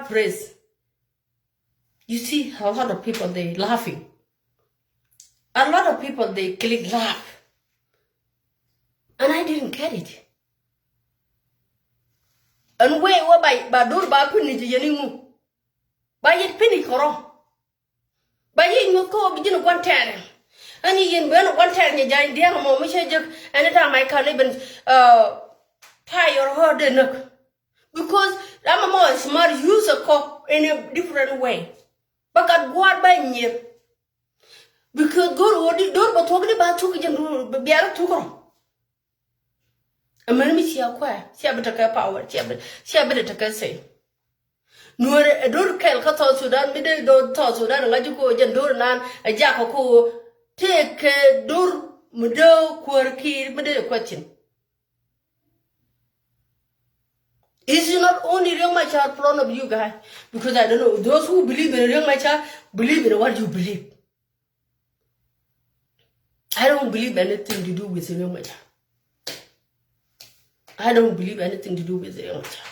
hard pressed. You see a lot of people, they laughing. A lot of people, they click laugh. And I didn't get it. And wee wä ba, ba dur ba pini ti yeni ŋu. Ba yet pini kɔrɔ. Ba yet nyuth kɔ bi jin guan tɛɛr. Ani yen ben guan tɛɛr ni jany diɛŋ mɔ mi cɛ jek. Anytime I can even, uh, tie your heart enough. Because I'm a more smart user kɔ in a different way. Ba kat guar ba nyir. Because go̱r ɣöö di do̱r bɛ thuɔ̱k di ba thuk jɛn biarä thuk rɔ. Ɛmɛn mi cia kuɛ cia bi tekɛ power, cia bi, cia bi tekɛ say. Nuɔr ɛ do̱r kɛl kä South Sudan, mi dee do̱r South Sudan ŋa̱c ko jɛn do̱r nan ɛ jakɔ ko tëëkɛ do̱r mi dee kuäär kiir mi dee question. It's not only Riek Machar problem of you guys, because I don't know, those who believe in Riek Machar believe in what you believe. I don't believe anything to do with Riek Machar. I don't believe anything to do with Riek Machar.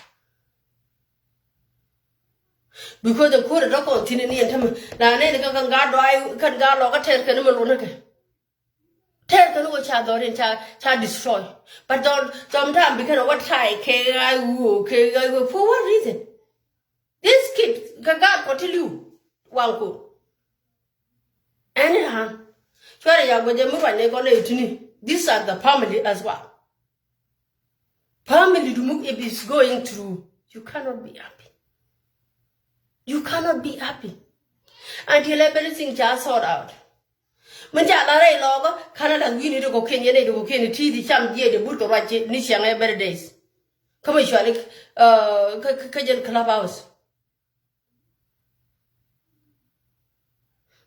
Because the court dɔ̱k kɔn thi̱n ni ɛn tämɛ na nɛn kä kɛn gaa dɔay kɛn gaa lɔkä tɛɛr kɛn mɛ lon ni kɛ. Tɛɛr kɛn wä ca dhɔr in ca, ca destroy. But dhɔr, sometimes bi kɛn wä tie kɛ ɣa̱c wä kɛ ɣa̱c wä. For what reason? This kid kɛ gaat kɔ ti li̱w waŋ ko. Anyhow, cuarɛ ya guɛcɛ mi ruac nɛ kɔn ɛ tini. These are the family as well. Family du muk, if it's going through, you cannot be happy. You cannot be happy until everything ca sort out. Min ca la rɛy lɔɔkä, ka̱n a lath wi̱i̱ni ti kɔ̱kiɛn, yɛn nɛy ti kɔ̱kiɛn ti ti cam jiɛc ti but kɛ ruac ni ciaŋ every days. Kä mi cuali kä, kä, kä jɛn Clubhouse.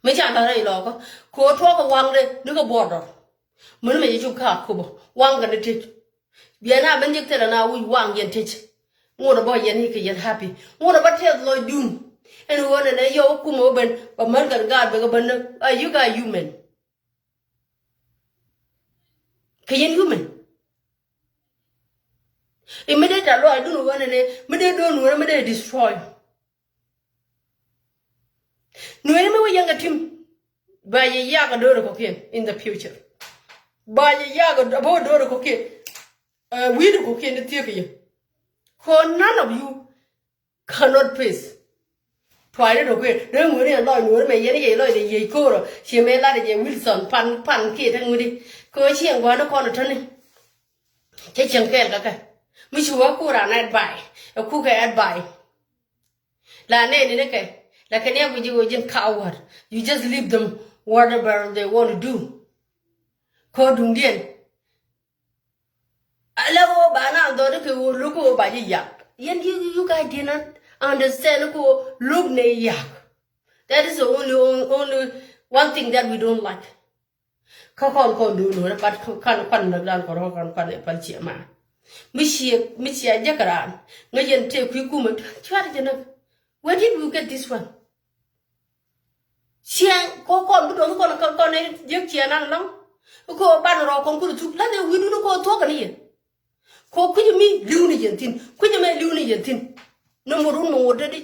Mi ca la rɛy lɔɔkä kɛ ɣöö tuɔɔkä waŋdɛ ni kä border. Min mɛ jɛ cop kä Akobo waŋkɛ ni tëc. Biɛ na ben jek thilɛ na wi̱c waŋ yɛn tëc. Ŋot a bä yɛn i̱ kɛ yɛn happy. Ŋot a bä tɛth lɔcdun. Ɛn ɣöö nɛnɛ yɛ wä kumɛ wä ben ba män kɛn gaat bɛ kɛ ben ni. Are you guys human? Kɛ yɛn human. I̱ mi dee ta lɔcdun ɣöö nɛnɛ mi dee do̱n wärä mi dee destroy. Nueeri mi wä yɛn kɛ tim ba yɛ yak a do̱r kɔ̱kiɛn in the future. Ba yɛ yak a bä do̱r kɔ̱kiɛn. Wi̱i̱ kɔ̱kiɛn ti thiek yɛ. Kɛ none of you cannot face. Tua̱a̱ni kɔ̱kiɛn dee ŋueeri yɛn lɔc nueeri mɛ yɛn yɛ lɔc dee yɛ ko̱rɔ ciɛ mɛ lat yɛ Wilson pan pan kiɛ te ŋui̱di. Kɛ ciɛŋ gua̱a̱ni kɔn tɔ̱ni. Cɛ cieŋ kɛɛl kɛ kɛ mi ci wä kuran advice ɛ kukɛ advice. La nɛɛni ni kɛ la kɛ ni a guici wä ji̱n coward. You just leave them whatever they want to do. Kɔ duŋdiɛn. Ala wä ba na dhɔri kɛ wä luk wä ba ji̱ yak. Yɛn you, you guys did not understand kɛ wä luk ni yak. That is the only, only, only One thing that we don't like. Kä kɔn kɔn duun wä kat kan kuan näk dan kɔn kɔn kuan ɛ pal ciɛ ma. Mi ciɛ mi ciɛ jɛ kɛ raan ŋä yɛn tëë kui̱ kumɛ cuarɛ jɛ näk. Where did we get this one? Ciɛ kɔ kɔn bi duɔth kɔn kɔn kɔn ɛ jiäk ciɛ nan lɔŋ. Kɔ ban rɔ kɔn kulɛ thuk la dee wi̱dun kɔ thuɔk kɛ ni yɛ. Kɔ kui̱c mi li̱w ni yɛn thi̱n kui̱c mɛ li̱w ni yɛn thi̱n. Ni murun mɛ ŋot dee di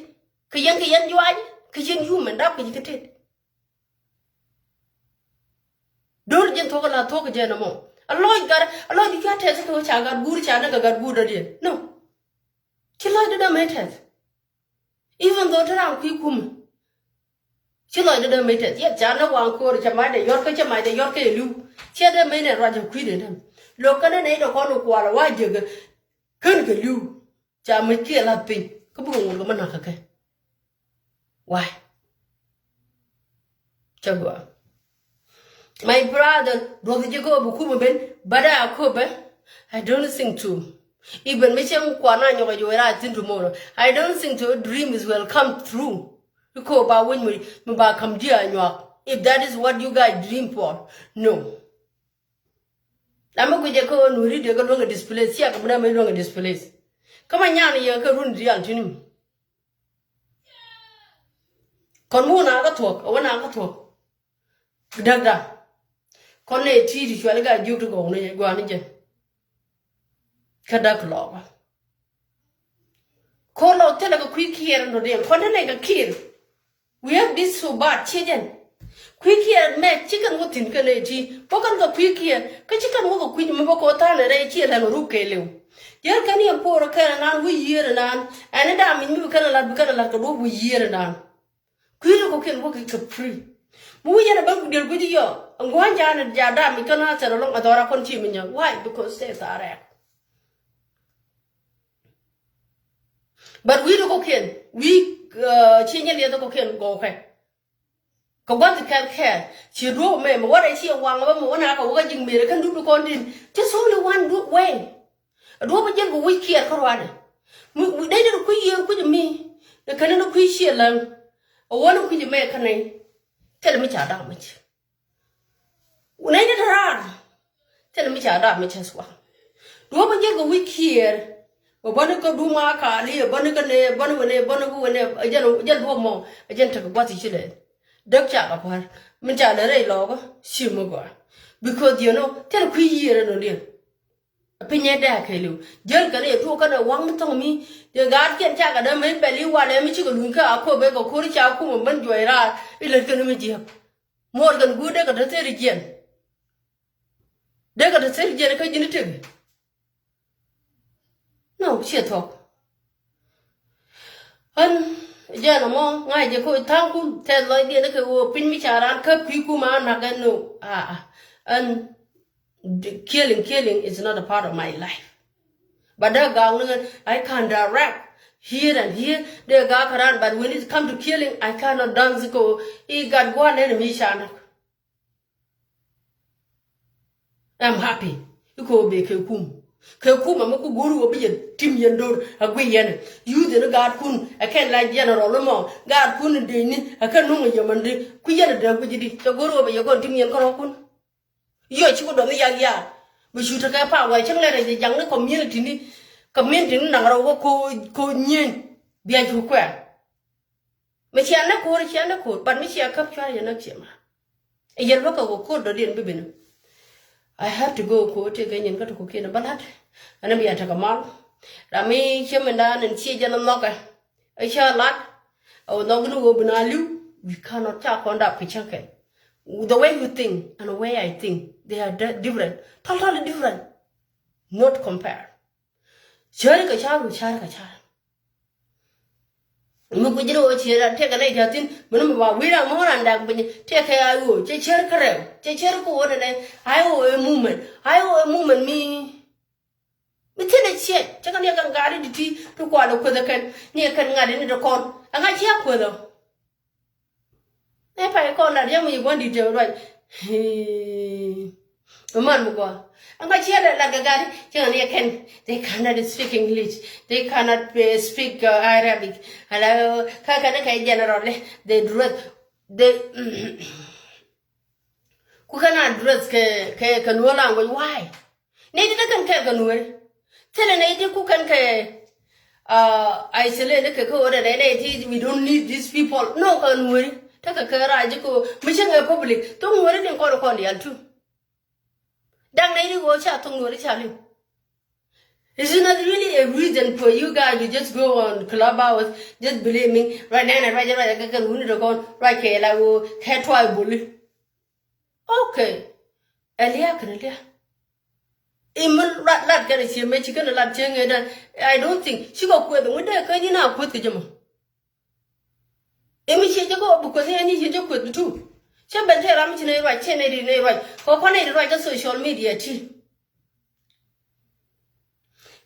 kɛ yɛn kɛ yɛn juac kɛ yɛn yum mɛ dap kɛ ji̱ kɛ tet. Do̱r ji̱n thuɔ̱k la thuɔ̱k jɛ nɔmɔ. A lɔc gat a lɔc di ca tɛth kä ca gat guur ca näk a gat guur dɔ̱diɛn. No. Ci lɔc dee dee mɛ tɛth. Even though te ram kui̱ kumɛ. Ci lɔc dee dee mɛ tɛth yɛt ca näk waŋ ko̱r ca mac dee yɔt kä ca mac dee yɔt kä yɛ li̱w. Ciɛ dee mɛ nɛ ruac a kui̱ dee dee. Lo̱k kɛn nɛ nɛy dee kɔn kual a wa jiäk. Kän kɛ li̱w. Ca mäc kiɛ lath piny kä bikɛ ŋot kɛ mi nakä kɛ. Why? Cä gɔaa. My brother, duɔth ji̱ kä bi kumɛ ben bädɛ a köpɛ. I don't think to. Even mi cieŋ kuan a nyɔk a juɔc raar thi̱n tomorrow. I don't think to dream is will come through. I̱ köp ba wec mi ba ka̱m ji̱ a nyuak. If that is what you guys dream for, no. Lamä guic jɛ kä ɣän weri dee kä luäŋ kɛ displace ciak mi dee mi luäŋ kɛ displace. Kä ma nyan yɛ kä run dial tini mi. Kɔn mi wä na kä thuɔ̱k a wä na kä thuɔ̱k. Däkda kɔn nɛ ti ti cuali ka jiök ti gɔw ni guani jɛ. Kä däk lɔɔkä. Ko̱r lɔ thilɛ kɛ kui̱ kiɛɛr in dɔ̱diɛn kɔn ti nɛ kɛ kiɛɛr. We have this so bad ciecɛn. Kui̱ kiɛɛr mɛ ci kɛn wä thi̱n kɛn ɛ ti bä kɛn kɛ kui̱ kiɛɛr kä ci kɛn wä kɛ kui̱ mi bä ko̱ tha̱a̱n ɛ rɛy ciɛ lɛn ruk kɛɛliw. Yɛr kɛn yɛn poor kɛn ɛnan wi̱i̱ yiëër ɛnan ɛn ɛ dam mi bi kɛn ɛ la̱t bi kɛn ɛ la̱t kɛ duɔ̱p wi̱i̱ yiëër ɛnan. Kui̱ ti kɔ̱kiɛn wä kɛ kɛ free. Mi wi̱i̱ yɛn ɛ bä diɛl gui̱c yɔ ɛn gua̱a̱n ja̱a̱n ɛ ja̱a̱ dam mi kɛn a thɛr ɛlɔŋ ɛ dhɔra kɔn ci mi nyɛ why because tɛ tha̱a̱ rɛɛk. But wi̱i̱ dɛ kɔ̱kiɛn wi̱i̱ ci nyɛ liɛth kɔ̱kiɛn gɔɔkɛ. Kɛ gua̱th kɛl kɛɛl ci duɔ̱ɔ̱p mɛ mɛ wä rɛ ci waŋ bä mɛ wä na kɛ wä kä ji̱ mëë rɛ kɛn dup di kɔn din. Just only one duɔ̱ɔ̱p way. A duɔ̱ɔ̱p a jiɛl kɛ wi̱c kiɛɛr kä ruanɛ. Mi wi̱c dee ni kui̱ yiëër kui̱c mi. Ni kɛn ni kui̱ ciɛ läŋ. A wä ni kui̱c mɛ kä nɛy. Thilɛ mi ca da̱a̱ mi ci. Nɛy ni te raar. Thilɛ mi ca da̱a̱ mi cɛ thua̱a̱. Duɔ̱ɔ̱p a jiɛl kɛ wi̱c kiɛɛr. Bä bäni kä duma kali bäni kä nɛ bäni wä nɛ bäni kä wä nɛ. Jɛn jɛn duɔ̱ɔ̱p mɔ jɛn tekɛ gua̱th i̱ ci lɛ. Däk ca kɛ kua̱r min ca lɛ rɛy lɔɔkä. Ci mi gɔaa. Because you know thilɛ kui̱ yiëër ɛnɔ diɛn. Piny ɛ dɛ̈ɛ̈ kɛɛliw jäl kɛn ɛ tuɔɔk kɛn ɛ waŋ mi thɔŋ mi. Dee gaat kiɛn cakɛ dee mec pɛl i̱ walɛ mi cikɛ luny kä a köp ɛ kɛ ko̱ri ca kumɛ ben juɔc raar i̱ lät kɛn mi jiäk. Muɔɔr kɛn guur dee kɛ te theri jiɛn. Dee kɛ te theri jiɛn kä ji̱n i̱ tek. No ciɛ thuɔ̱k. Ɣän jɛn ɛmɔ ŋa̱c jɛ koc tha̱a̱ŋkun tɛth lɔcdiɛn kɛ ɣöö piny mi ca raan käp kui̱ kum a na̱k ɛn no. Aa ɣän. Killing, killing is not a part of my life. But dee gak ni I can direct here and here. Dee gak around, but when it come to killing, I cannot dance ko. I gat guan en mi chana. I'm happy. Iko be ke kum. Ke kum ama ku guru obi yen tim yen dor agwe yen. Youth ni gat kun. I can like general mo. Gat kun de ni. I can nung yemande. Ku yen de ku jidi. So guru obi yen tim yen ko kun. Yɔ ci ku dɔm i̱ yak yaa. Bi cu tekɛ power cäŋ lɛ rɛy jɛ jaŋ ni community ni. Community ni naŋ rɛw wä ko ko nyieny. Bia cu kuɛɛr. Mi cia nɛ ko̱r cia nɛ ko̱r but mi cia käp cuarɛ jɛ näk cie ma. Ɛ yɛl bä kɛ wä ko̱r dɔ̱diɛn bi ben. I have to go ko̱r tëë kɛ nyin kä ti ko̱kiɛn bä la̱t. Ɛn bia tekɛ mal. Ram mi ciɛ mindan ɛn cie jɛn nhɔkɛ. Ɛ cä lat. Ɛ wä nhɔk ni ɣöö bi na li̱w. We cannot ca kɔn dap kɛ cäŋ kɛn. The way you think and the way I think, they are di- different. Totally different. Not compare. Cäri kɛ car wä cäri kɛ car. Mi ku ji̱n ɣöö ciɛ ran tëëkɛ nɛy dia̱thi̱n mi ni mi ba wi̱i̱ ram mi ɣöö ran dak piny tëëkɛ a ɣöö cɛ cär kärɛw cɛ cär kä ɣöö nɛnɛ. A ɣöö ɛ movement a ɣöö ɛ movement mi. Mi thi̱n ɛ ciɛc cä kɛ ni ɛ kɛn gaat i̱ di̱t ti ti kual ɛ kueth ɛ kɛn ni ɛ kɛn ŋa̱t ini ti kɔn. Ɛŋa ciɛ kueth ɔ. Ɛ pay kɔn lat yɛ mi ci gua̱n di̱t tɛm ruac. Ɛ man mi gɔaa. Ɛŋa ciɛ lɛ lat kɛ gaat i̱ cä kɛ ni ɛ kɛn. They cannot speak English. They cannot uh, speak uh, Arabic. Ala kä kɛn kɛ general they dress they. Ku kɛn address kɛ, kɛ, kɛ Nuer language. Why? Nɛy ti te kɛn kɛɛl kɛ Nuer. Thilɛ nɛy ti ku kɛn kɛ, uh, isolate kɛ kä ɣöö nɛy, nɛy ti, we don't need these people. No, kɛ Nuer. Tekɛ kɛ rac kɛ ɣöö mi cäŋ ɛ public. Thok Nuer tin kɔn kɔn diaal too. Da̱ŋ nɛy ti ɣöö ca thok Nuer ca li̱w. Is it not really a reason for you guys to just go on Clubhouse, just blaming, ruac nɛnɛ, ruac, ruac kɛ kɛn wuni dɔ̱kɔn, ruac kɛ la ɣöö kɛ tribal? Okay. Ɛ liak kɛn liak. I̱ mi lat, lat kɛn cie mɛ ci kɛn lat cieŋ ɛ dan. I don't think cikɔ kueth ŋu dee kä nyin a kueth kɛ jɛ mɔ. I̱ mi cie jɛ kɔ bi kueth ni, ɛn ni cie jɛ kueth bi tu. Cɛ ben tɛ ram mi ci nɛy ruac, cɛ nɛy di nɛy ruac. Kɔ kɔ nɛy di ruac kä social media ti.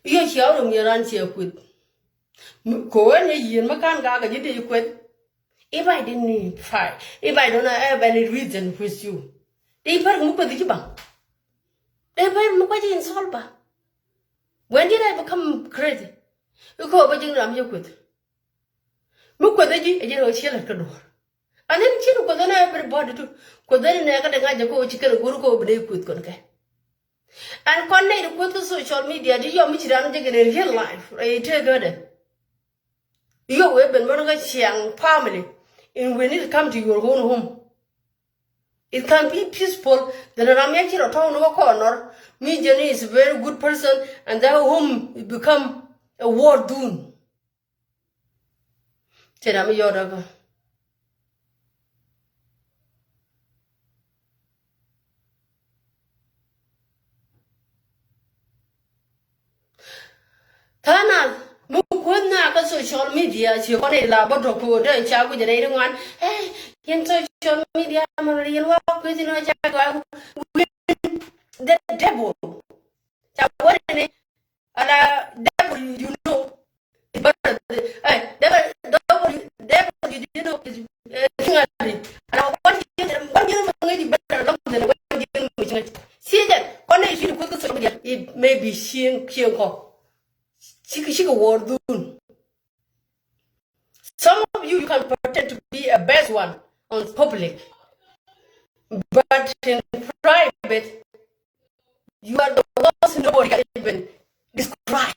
Yɔ cia wä rɔ ŋi̱e̱n ran cia kueth. Kɔ ɛn ni yieen mi kan gak a ji̱ dee kueth. If I didn't fight, if I don't have any reason with you, dee pär mi kueth ji̱ baŋ. Dee pär mi kueth ji̱ insult baŋ. When did I become crazy? Ikɔ bä ji̱ ram ji̱ kueth. Mi kueth ji̱ ɛ ji̱ rɔ ciɛ lät kä duɔ̱ɔ̱r. And then cin kueth ni everybody too. Kueth ni nɛ kä de ŋa̱c jɛ kɔ ci kɛn go̱r kɔ bi dee kueth kɔn kɛ. And kɔn nɛy di kueth kä social media di yɔ mi ci ran jɛ kɛn in real life. Ɛ tëë gädɛ. Yɔ wee ben bän kä ciaŋ family. In when it come to your own home, it can be peaceful. Then ram ya ci rɔ tɔw ni wä kɔn nɔr. Mi jɛ ni is a very good person and their home become a war zone. Cɛ ram mi yɔt kä. Tha̱a̱ŋ nath mi kuäth na kä social media ci kɔn ila bä dɔ̱k ko̱o̱t dee ca guic rɛy ri ŋuan. Ɛ, yɛn social media mɛ yɛn wa kuäth in wa ca gɔaa win the devil. Ca wä ni ala devil you know. But, eh, devil, devil, devil, you didn't know is, eh, ŋa̱ri. And I want you to, want you to make it better along the way you didn't know. See that, kɔn ni shi kuth social media, it may be shieŋ, shieŋ kɔ. Shi, shi kɛ war zone. Some of you, you can pretend to be a best one on public. But in private, you are the worst nobody can even describe.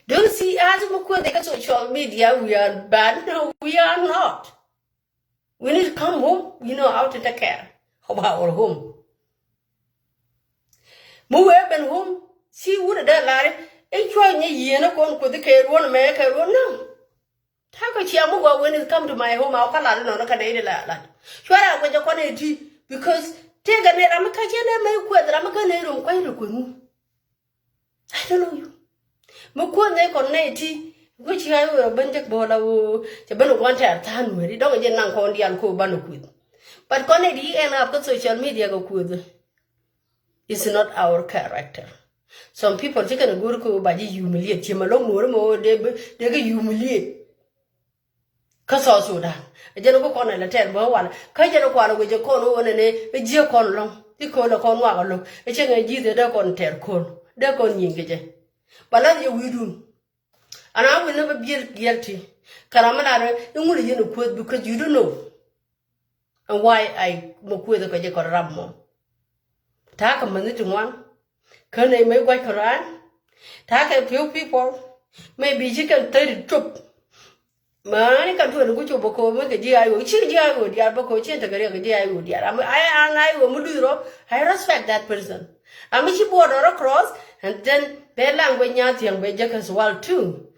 Don't see us who quote the social media, we are bad. No, we are not. We need to come home. We know how to take care of our home. Mi wee ben home, ci wut ɛ dee lar i̱ cuɔ̱c nyɛ yieen ɛ kɔn kuoth i̱ kɛ ruɔ̱n mɛ kɛ ruɔ̱n nä. Ta̱a̱ kɛ ciaŋ mi gɔaa when it come to my home, a wä kä lat inɔnɔ kɛ nɛy di la lat. Cuarɛ a guɛc ɛ kɔn ɛ ti, because tëëkɛ nɛy ram mi kä ciɛ nɛy mɛ kuɛth ram mi kä nɛy rom kua̱c rɛ kueŋ. I don't know you. Mi kuäär nɛy kɔn nɛy ti, guic ci ɣa̱c wee ben jek bɔɔl a wee cɛ ben gua̱n tɛɛr tha̱a̱ŋ nueeri dɔ̱ŋ jɛ naŋ kɔn diaal ko̱o̱p banɛ kuëth. But kɔn nɛy ti end up kä social media kɛ kuëth. It's not our character. Some people ci kɛn a go̱o̱r ko̱o̱p ba ji̱ humiliate, ci ma lo̱ŋ nueeri mɛ wee dee kɛ humiliate. Kä South Sudan. Ɛ jɛn kä kɔn ɛ lɛ tɛr bä wal. Kä jɛn kual wec ɛ kɔn wä nɛnɛ ɛ jiɛ kɔn lɔŋ. Ti kɔn ɛ kɔn wak ɛ lo̱k. Ɛ cɛ ŋɛ ji̱ thɛ dee kɔn tɛr kɔn. Dee kɔn nyiŋ kɛ jɛ. Ba lath yɛ wi̱i̱dun. Ana wi̱n ni bä biɛl guilty. Kɛ ram mi lar i̱ ŋun i̱ yɛn ɛ kueth because you don't know. And why I mɛ kueth ɛ kɛ jɛ kɔn ram mɔ. Ta̱a̱ kɛ mäni ti ŋuan. Kä nɛy mëë gua̱c kɛ raan. Ta̱a̱ kɛ few people. Maybe ci kɛn thirty cop. Mäni kɛn tuɔni ku cop bä ko̱o̱p mi kɛ ji̱ a yo̱o̱. Ci ji̱ a yo̱o̱ diaal bä ko̱o̱p ci tekɛ riɛk kɛ ji̱ a yo̱o̱ diaal. Am, a, an a yo̱o̱ mi luth rɔ. I respect that person. Am ci border cross and then bɛ language nya̱a̱ thia̱ŋ bɛ jek as well too.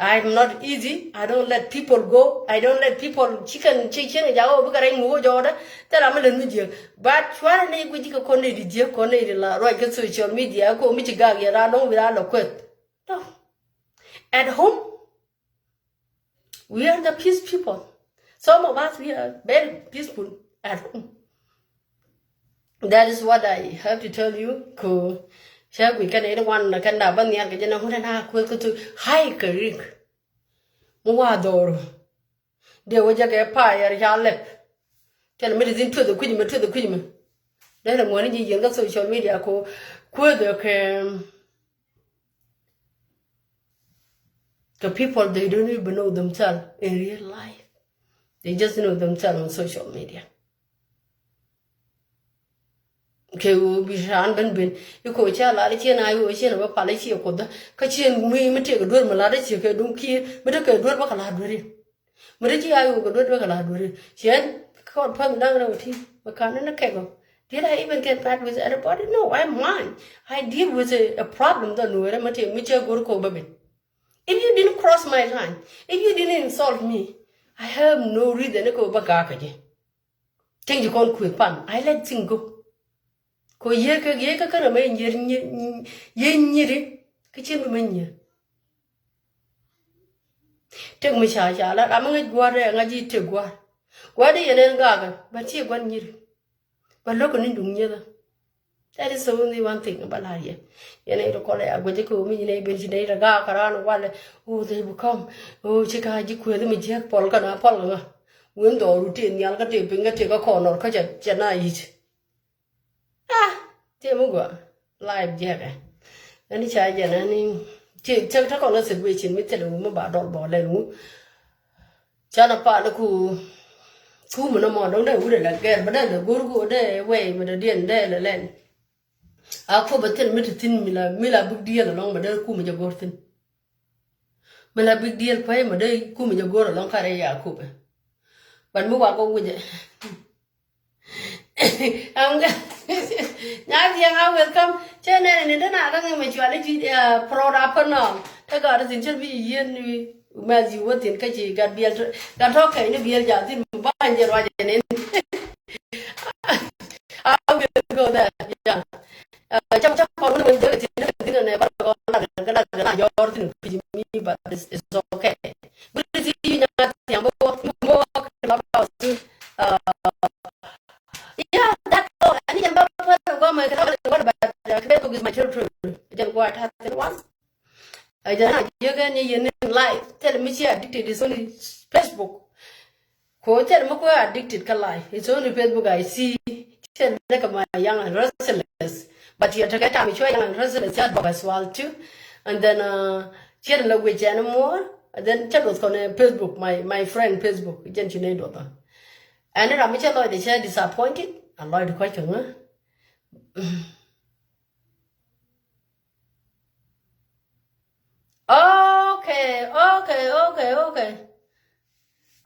I'm not easy. I don't let people go. I don't let people chicken chicken jago bika rɛy ŋuko jɔɔdɛ. Thil ram mi lät mi jiäk. But cuarɛ ni guic kɛ kɔn ni di jiäk kɔn ni di la ruac kɛ social media ko mi ci gak yɛ ran dɔŋ bi ran lɔ kueth. No. At home, we are the peace people. Some of us, we are very peaceful at home. That is what I have to tell you. Ko cɛ guic kɛn in wan na kɛn da ban yar kɛ jɛ na ŋuɔ̱t na kueth kɛ tu hai kɛ rik. Mi wa dhɔr. Dee wä jɛ kɛ pay yar ca lɛp. Tɛn mi di thin tueth kui̱c mi tueth kui̱c mi. Dee lɛ ŋuɔ̱ni ji̱ yieen kä social media ko kueth kɛ kɛ people they don't even know themselves in real life. They just know themselves on social media. Kɛ ɣöö bi raan ben ben i̱ kɛ ɣöö cä lat i̱ ciɛ na i̱ ɣöö ciɛ na bä pal i̱ ciɛ Kuoth kä ciɛ mi mi tëëk duer mi lat i̱ ciɛ kɛ duŋ kiɛ mi te kɛ duer bä kɛ lat duer i̱ mi te ciɛ a i̱ ɣöö kɛ duer bä kɛ lat duer i̱ ciɛ kɔn päth da̱ŋ rɛw ti mɛ kan ni kɛ gɔ. Did I even get mad with anybody? No, I'm mine. I deal with a, a problem that nuɛrɛ mi tëëk mi cɛ go̱r kɛ ɣöö bä ben. If you didn't cross my line, if you didn't insult me, I have no reason i̱ kɛ ɣöö bä ga̱a̱ kɛ jɛ. Thing ji̱ kɔn kuëë pan, I let thing go. Ko yie kä yie kä kärɛ mɛ nyier nyier yie nyieri kä cien bi mɛ nyier. Tek mi ca ca la ram mi ŋäc gua̱r dɛ ŋa̱c ji̱ tek gua̱r. Gua̱r dɛ yɛn ɛn gakä bɛ ci gua̱n nyieri. Bɛ lo̱k ni duŋ nyiethä. That is the only one thing bä la̱r yɛ. Yɛn ɛ rɔ kɔlɛ a guɛcä kɛ ɣöö mi nyin ɛ ben ci nɛy rɛ gaak kɛ raan walɛ. Oh, they become, oh, ci ka ji̱ kueeth mi jiäk pɔl kɛ na pɔl kɛ ŋa. Wen dhɔru tëë nhial kä tëë piny kä tëë kä kɔn nɔr kä cɛ cɛ na yic. Ah, tëë mi gua live jiɛkɛ. Ɛn ca jɛn ɛn ci cɛ tä kɔn kä situation mi thil wu mi ba dɔl bɔ lɛl wu. Canɛ pal ku kumɛ nɔmɔ dɔ̱ŋ dee wut ɛ la gɛr bä dee la go̱r ku dee wɛy mi dee diɛn dee la lɛn. A kuɔp a thil mi ti thi̱n mi la mi la big deal alɔŋ bä dee kumɛ jɛ go̱r thi̱n. Mi la big deal pay mi dee kumɛ jɛ go̱r alɔŋ karɛ ya kuɔpɛ. But mi wakɔ wicɛ. Am ga nya thiaŋ a welcome. Cɛ nɛn ni dena ka ŋɛ mɛ cuali ci proud apä nɔ. Te gat thin cɛ bi yien ni mɛth yi wä thin kä ci gat biɛl gat tɔ kɛy ni biɛl ja thin mi ba jɛ ruacɛ nin. A welcome there. Yeah. Cam cam kɔn wun wun jɛ thin thin ne ba kɔn la kɛ la kɛ la jɔr thin kuji mi, but it's, it's okay. Good to see you, Nyathi. I'm walking, walking about soon. Uh, yeah, that's all. I need a better program. I cannot, what about, uh, Facebook is my territory. I just go out and one. I just, you can, you need life. Tell me she addicted. It's only Facebook. Ko cɛn mi kuɛ addicted kä life. It's only Facebook I see. Cɛn dek kɛ ma young and restless. But yɛ tekɛ tam cuɛ young and restless cɛ bɔk as well too. And then uh, cɛn la wec ɛn muɔr. And then cɛ duɔth kɔn Facebook, my, my friend Facebook. Jɛn ci ney duɔth. Ɛn ram mi cɛ lɔcdɛ cɛ disappointed. A lɔcdɛ kɔc kɛ ŋä. Okay, okay, okay, okay.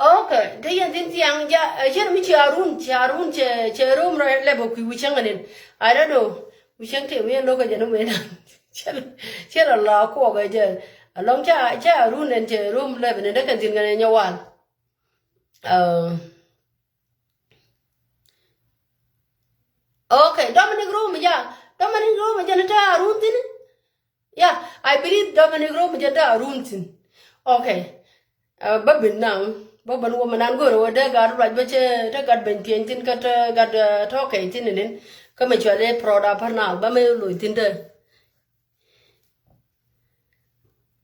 Okay, te yɛn thin thiaŋ ja, eh, cɛ mi ci Arun, ci Arun cɛ, cɛ rom rɛ lɛ bä kui wicäŋ anin. I don't know. Wicäŋ te mi lokä jɛ ni mɛ nan. Cɛ, cɛ la la kuɔk jɛ. Alɔŋ ca, ca Arun ɛn cɛ rom lɛ bä ni dɛ kɛn thin kɛn nyɛ wal. Uh, okay, Dominic rom ja. Dominic rom ja ni ta Arun thin. Yeah, I believe Dominic rom jɛ dee Arun thin. Okay. Uh, bä bin naŋ bä bin wä mi nan go̱o̱r wä dee gat ruac bä cɛ te gat ben piɛny thin kä te gat uh, tɔkɛ thin nin. Kä mi cual ɛ prɔda pär naŋ bä mi loc thin dee.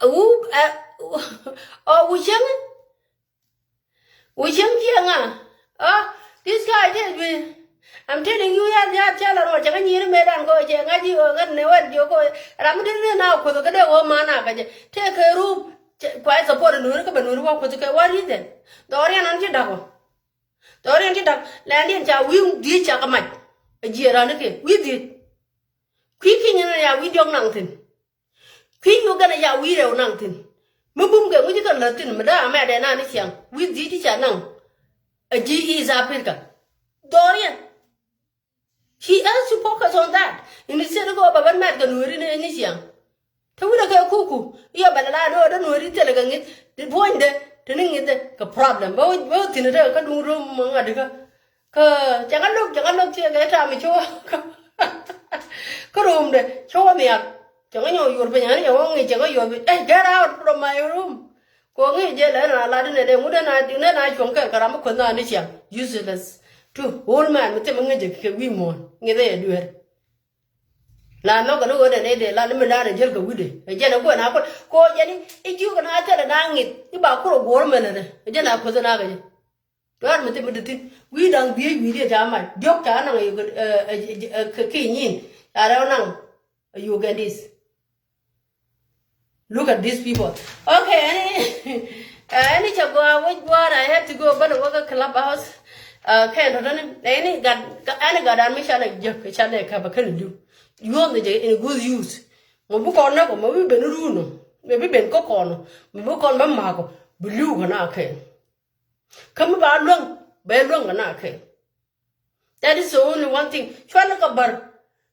Wu ɛ ɔ wu cäŋ. Wu cieŋ cieŋ a. Ah, this guy did me. I'm telling you, ya ya cɛ la ruɔ cɛ ŋa nyiri me dan ko cɛ ŋa ji ŋa ne wet jo ko. Ram did me na ko ko de wo ma na ka je. Te ke ru kwa support nu ke ben nu wa ko ke wa ri den. Dorian an ji dak wa. Dorian ji dak. Lɛ an dien ca wi di ca ka maj. Ji ran ke wi di. Kwi ki nyina ya wi jok nang thin. Kui̱ Uganda ya wi̱i̱ rɛw naŋ thi̱n. Mi bum kɛ ŋuci kɛ lät thi̱n mi dee amɛt ɛ nan i̱ ciaŋ wi̱i̱ dhiec ti ca naŋ. A ji̱ East Africa. Dhɔriɛn. He has to focus on that. Instead kɛ ɣöö bɛ ben mɛt kɛ nueeri ni ni ciaŋ. Te wi̱cdɛ kɛ kuku i̱ ɣöö bɛ lɛ la ni ɣöö dee nueeri thilɛ kɛ ŋi̱th ti puɔ̱nydɛ te ni ŋi̱thdɛ kɛ problem bä wä thi̱n te kä duŋ rom ŋa̱t dikä. Kä cɛ ŋa lo̱k cɛ ŋa lo̱k ciɛ kɛ tam i̱ cä wä kä romdɛ cä wä nhial. Cɛ ŋa nyɔk yuɔr piny ɣän cɛ wä ŋi̱c cɛ ŋa yuɔr piny. Ɛ, get out from my room. Kɔ ŋi̱c jɛ lɛ na lat inɛ dɛ ŋut ɛn a cuɔ̱ŋ kɛl kɛ ram mi kueth na ni ciaŋ. Useless. Tu old man mi thim ŋi̱c jɛ kɛ wi̱i̱ muɔ̱ɔ̱n ŋi̱th ɛ yɛ dueer. La nhɔk kɛ ni ɣöö dɛ nɛy dee la ni mi da̱a̱n ɛ jäl kɛ wi̱cdɛ ɛ jɛn ɛ kuɛ na kuɛ kɔ jɛn i̱ ji̱ kɛ na thilɛ na ŋi̱th i̱ ba kur ɛ guɔ̱ɔ̱r mɛn ɛ dɛ ɛ jɛn a kueth na kɛ jɛ. Duaar mi thim mi dee thi̱n wi̱i̱ da̱ŋ dhieec wi̱i̱ diɛ ca mac diɔ̱k ca naŋ kɛ nyin. Ca rɛw naŋ Ugandese. Look at these people. Okay, ɛni ɛni cɛ gɔaa wec gua̱a̱r. I have to go bä ni wä kä clubhouse. Kɛn tɔ̱tɔ̱ni ɛni gat, ɛni gat an mi canɛ jek canɛ käp a kɛn liu. Yuɔth ni jɛ in good use. Mɛ bi kɔn näk ɔ mɛ bi ben run ɔ mɛ bi ben kä kɔn ɔ mɛ bi kɔn bä mak ɔ bi liu kɛ na kɛn. Kä mi ba luäŋ bɛ luäŋ kɛ na kɛn. That is the only one thing. Cuali kɛ bär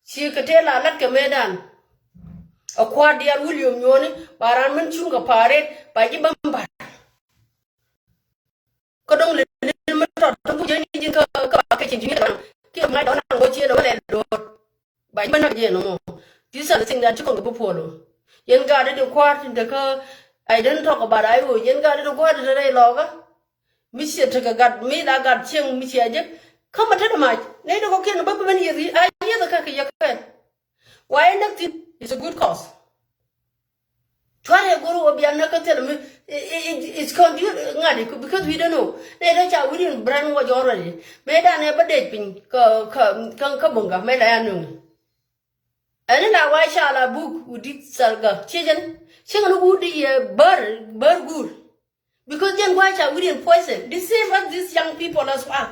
ci kɛ tëë la lat kɛ mëëdan. A kua̱r diaal William nyuɔni ba raan min cuŋ kɛ pa̱a̱r ret ba ji̱ bä mbar. Kä dɔ̱ŋ lɛ ni mi tɔt dɔ̱ŋ ku jɛ ni ji̱n kä kä ba kɛ cin ji̱n kä dɔ̱ŋ kiɛ mac dɔ̱ŋ naŋ wä ciɛ dɔ̱ŋ lɛ do̱r. Ba ji̱ bä nak jɛ nɔmɔ. These are the things that ci kɔn kɛ bi puɔl. Yɛn gaat di kua̱r tin te kä I don't talk about I O. Yɛn gaat di kua̱r tin te rɛy lɔkä. Mi ciɛ tekɛ gat mi la gat cieŋ mi ciɛ jek. Kä ma te di mac nɛy di kɔkiɛn bä bi ben yieth a yieth kä kɛ yɛ kɛn. Why nothing is a good cause. Cuarɛ go̱r wä bian nä kä thil mi it's condu ŋa̱t because we don't know. Nɛ dee ca wi̱diɛn brand wä jɔr wä di mëë dan ɛ bä dec piny kä kä kä kä buŋ kä mëë la yan nuŋ. Ɛn in la wa ca la buk wudi thalga ciecän. Cieŋ ni wudi yɛ bär bär guur. Because jɛn gua̱a̱c ca wi̱diɛn poison the same as these young people as well.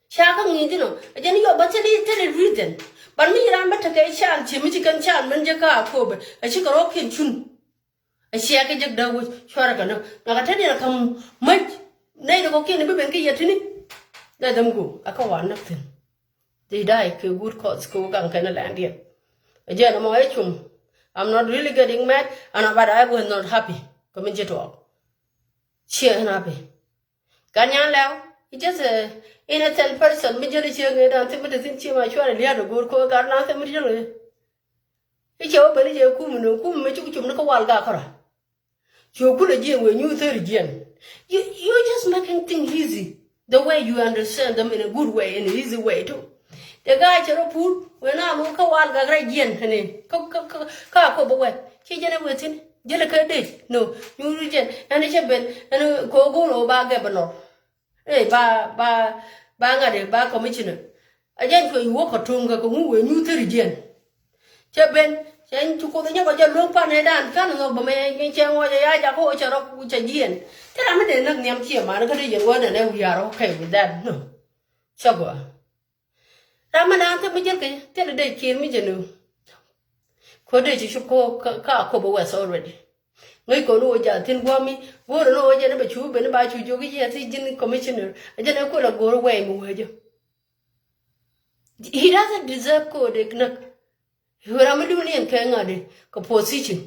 Ca kä ŋi̱i̱c inɔ a jɛn yɔ bä thil thil reason. But mi ram bä tekɛ cal ci mi ci kɛn cal mɛn jɛ kä a kopɛ a ci kɛ rɔɔk kiɛn cun. A ciɛ kɛ jek däk wec cuarɛ kɛ nä ŋakä te diɛn a käm mäc. Nɛy dɛ kɔ kiɛn bi ben kä yɛ tini. Let them go a kä wa näk thi̱n. They die kɛ good cause kɛ wä gaŋ kɛn a lɛndiɛn. A jɛn a mɔ ɛ cum. I'm not really getting mad and but I was not happy. Kɛ min ci tuɔɔk. Ciɛ ɛn happy. Gat nyan lɛw. It's just a innocent person mi jäl i̱ cieŋ ëë dan thimä te thi̱n cieŋ a cuarɛ lia̱a̱t a go̱o̱r ko̱ gat na thimä jäl ëë. I̱ cɛ wä ben i̱ cɛ kum ni kum mi cuk cum ni kä wal gak kärɔa. Cu kulɛ jiɛn wee nyuuth thäri jiɛn. You, you just making thing easy. The way you understand them in a good way, in an easy way too. Tɛ gaa cɛ rɔ pur wee na lo̱ kä wal gak rɛy jiɛn kɛnɛ kä kä kä kä a kop bä wɛt ci jɛn ɛ wee thi̱n. Jälɛ kä dec no nyuuri jɛn ɛn cɛ ben ɛn ko̱ go̱o̱r ɣöö ba gɛp bä nɔr. Ɛ ba ba ba ŋa̱t ɛ ba commissioner. A jɛn cuɛ yuɔk kɛ to̱ŋ kɛ kɛ ŋu wee nyuth thäri jiɛn. Cɛ ben cɛ cu kuoth nyɔk a jɛ luäŋ pan ɛ dan kan ŋɔk bä mɛ cɛ ŋɔc ɛ ya jak kä wä cɛ rɔ cɛ jiɛn. Thil ram mi dee näk nhiam ciɛ man kä dee yɛn wä nɛn ɛ we are okay with that no. Cɛ gɔaa. Ram mi naan thil mi jäl kɛ thil dee kiɛɛr mi jɛ ni. Kɔ dee ci cop kä kä a kop a wɛth already. Ŋäc kɔn wä jal thi̱n gua̱a̱mi go̱o̱r ni wä jɛn bɛ cu ben ba cu jiök i̱ yɛ thi̱c ji̱n commissioner a jɛn ɛ kuɛl a go̱o̱r wɛɛc mi wee jɛ. He doesn't deserve kɛ wä dee näk. Ram mi dun ni ɛn kɛ ŋa̱t dee kɛ position.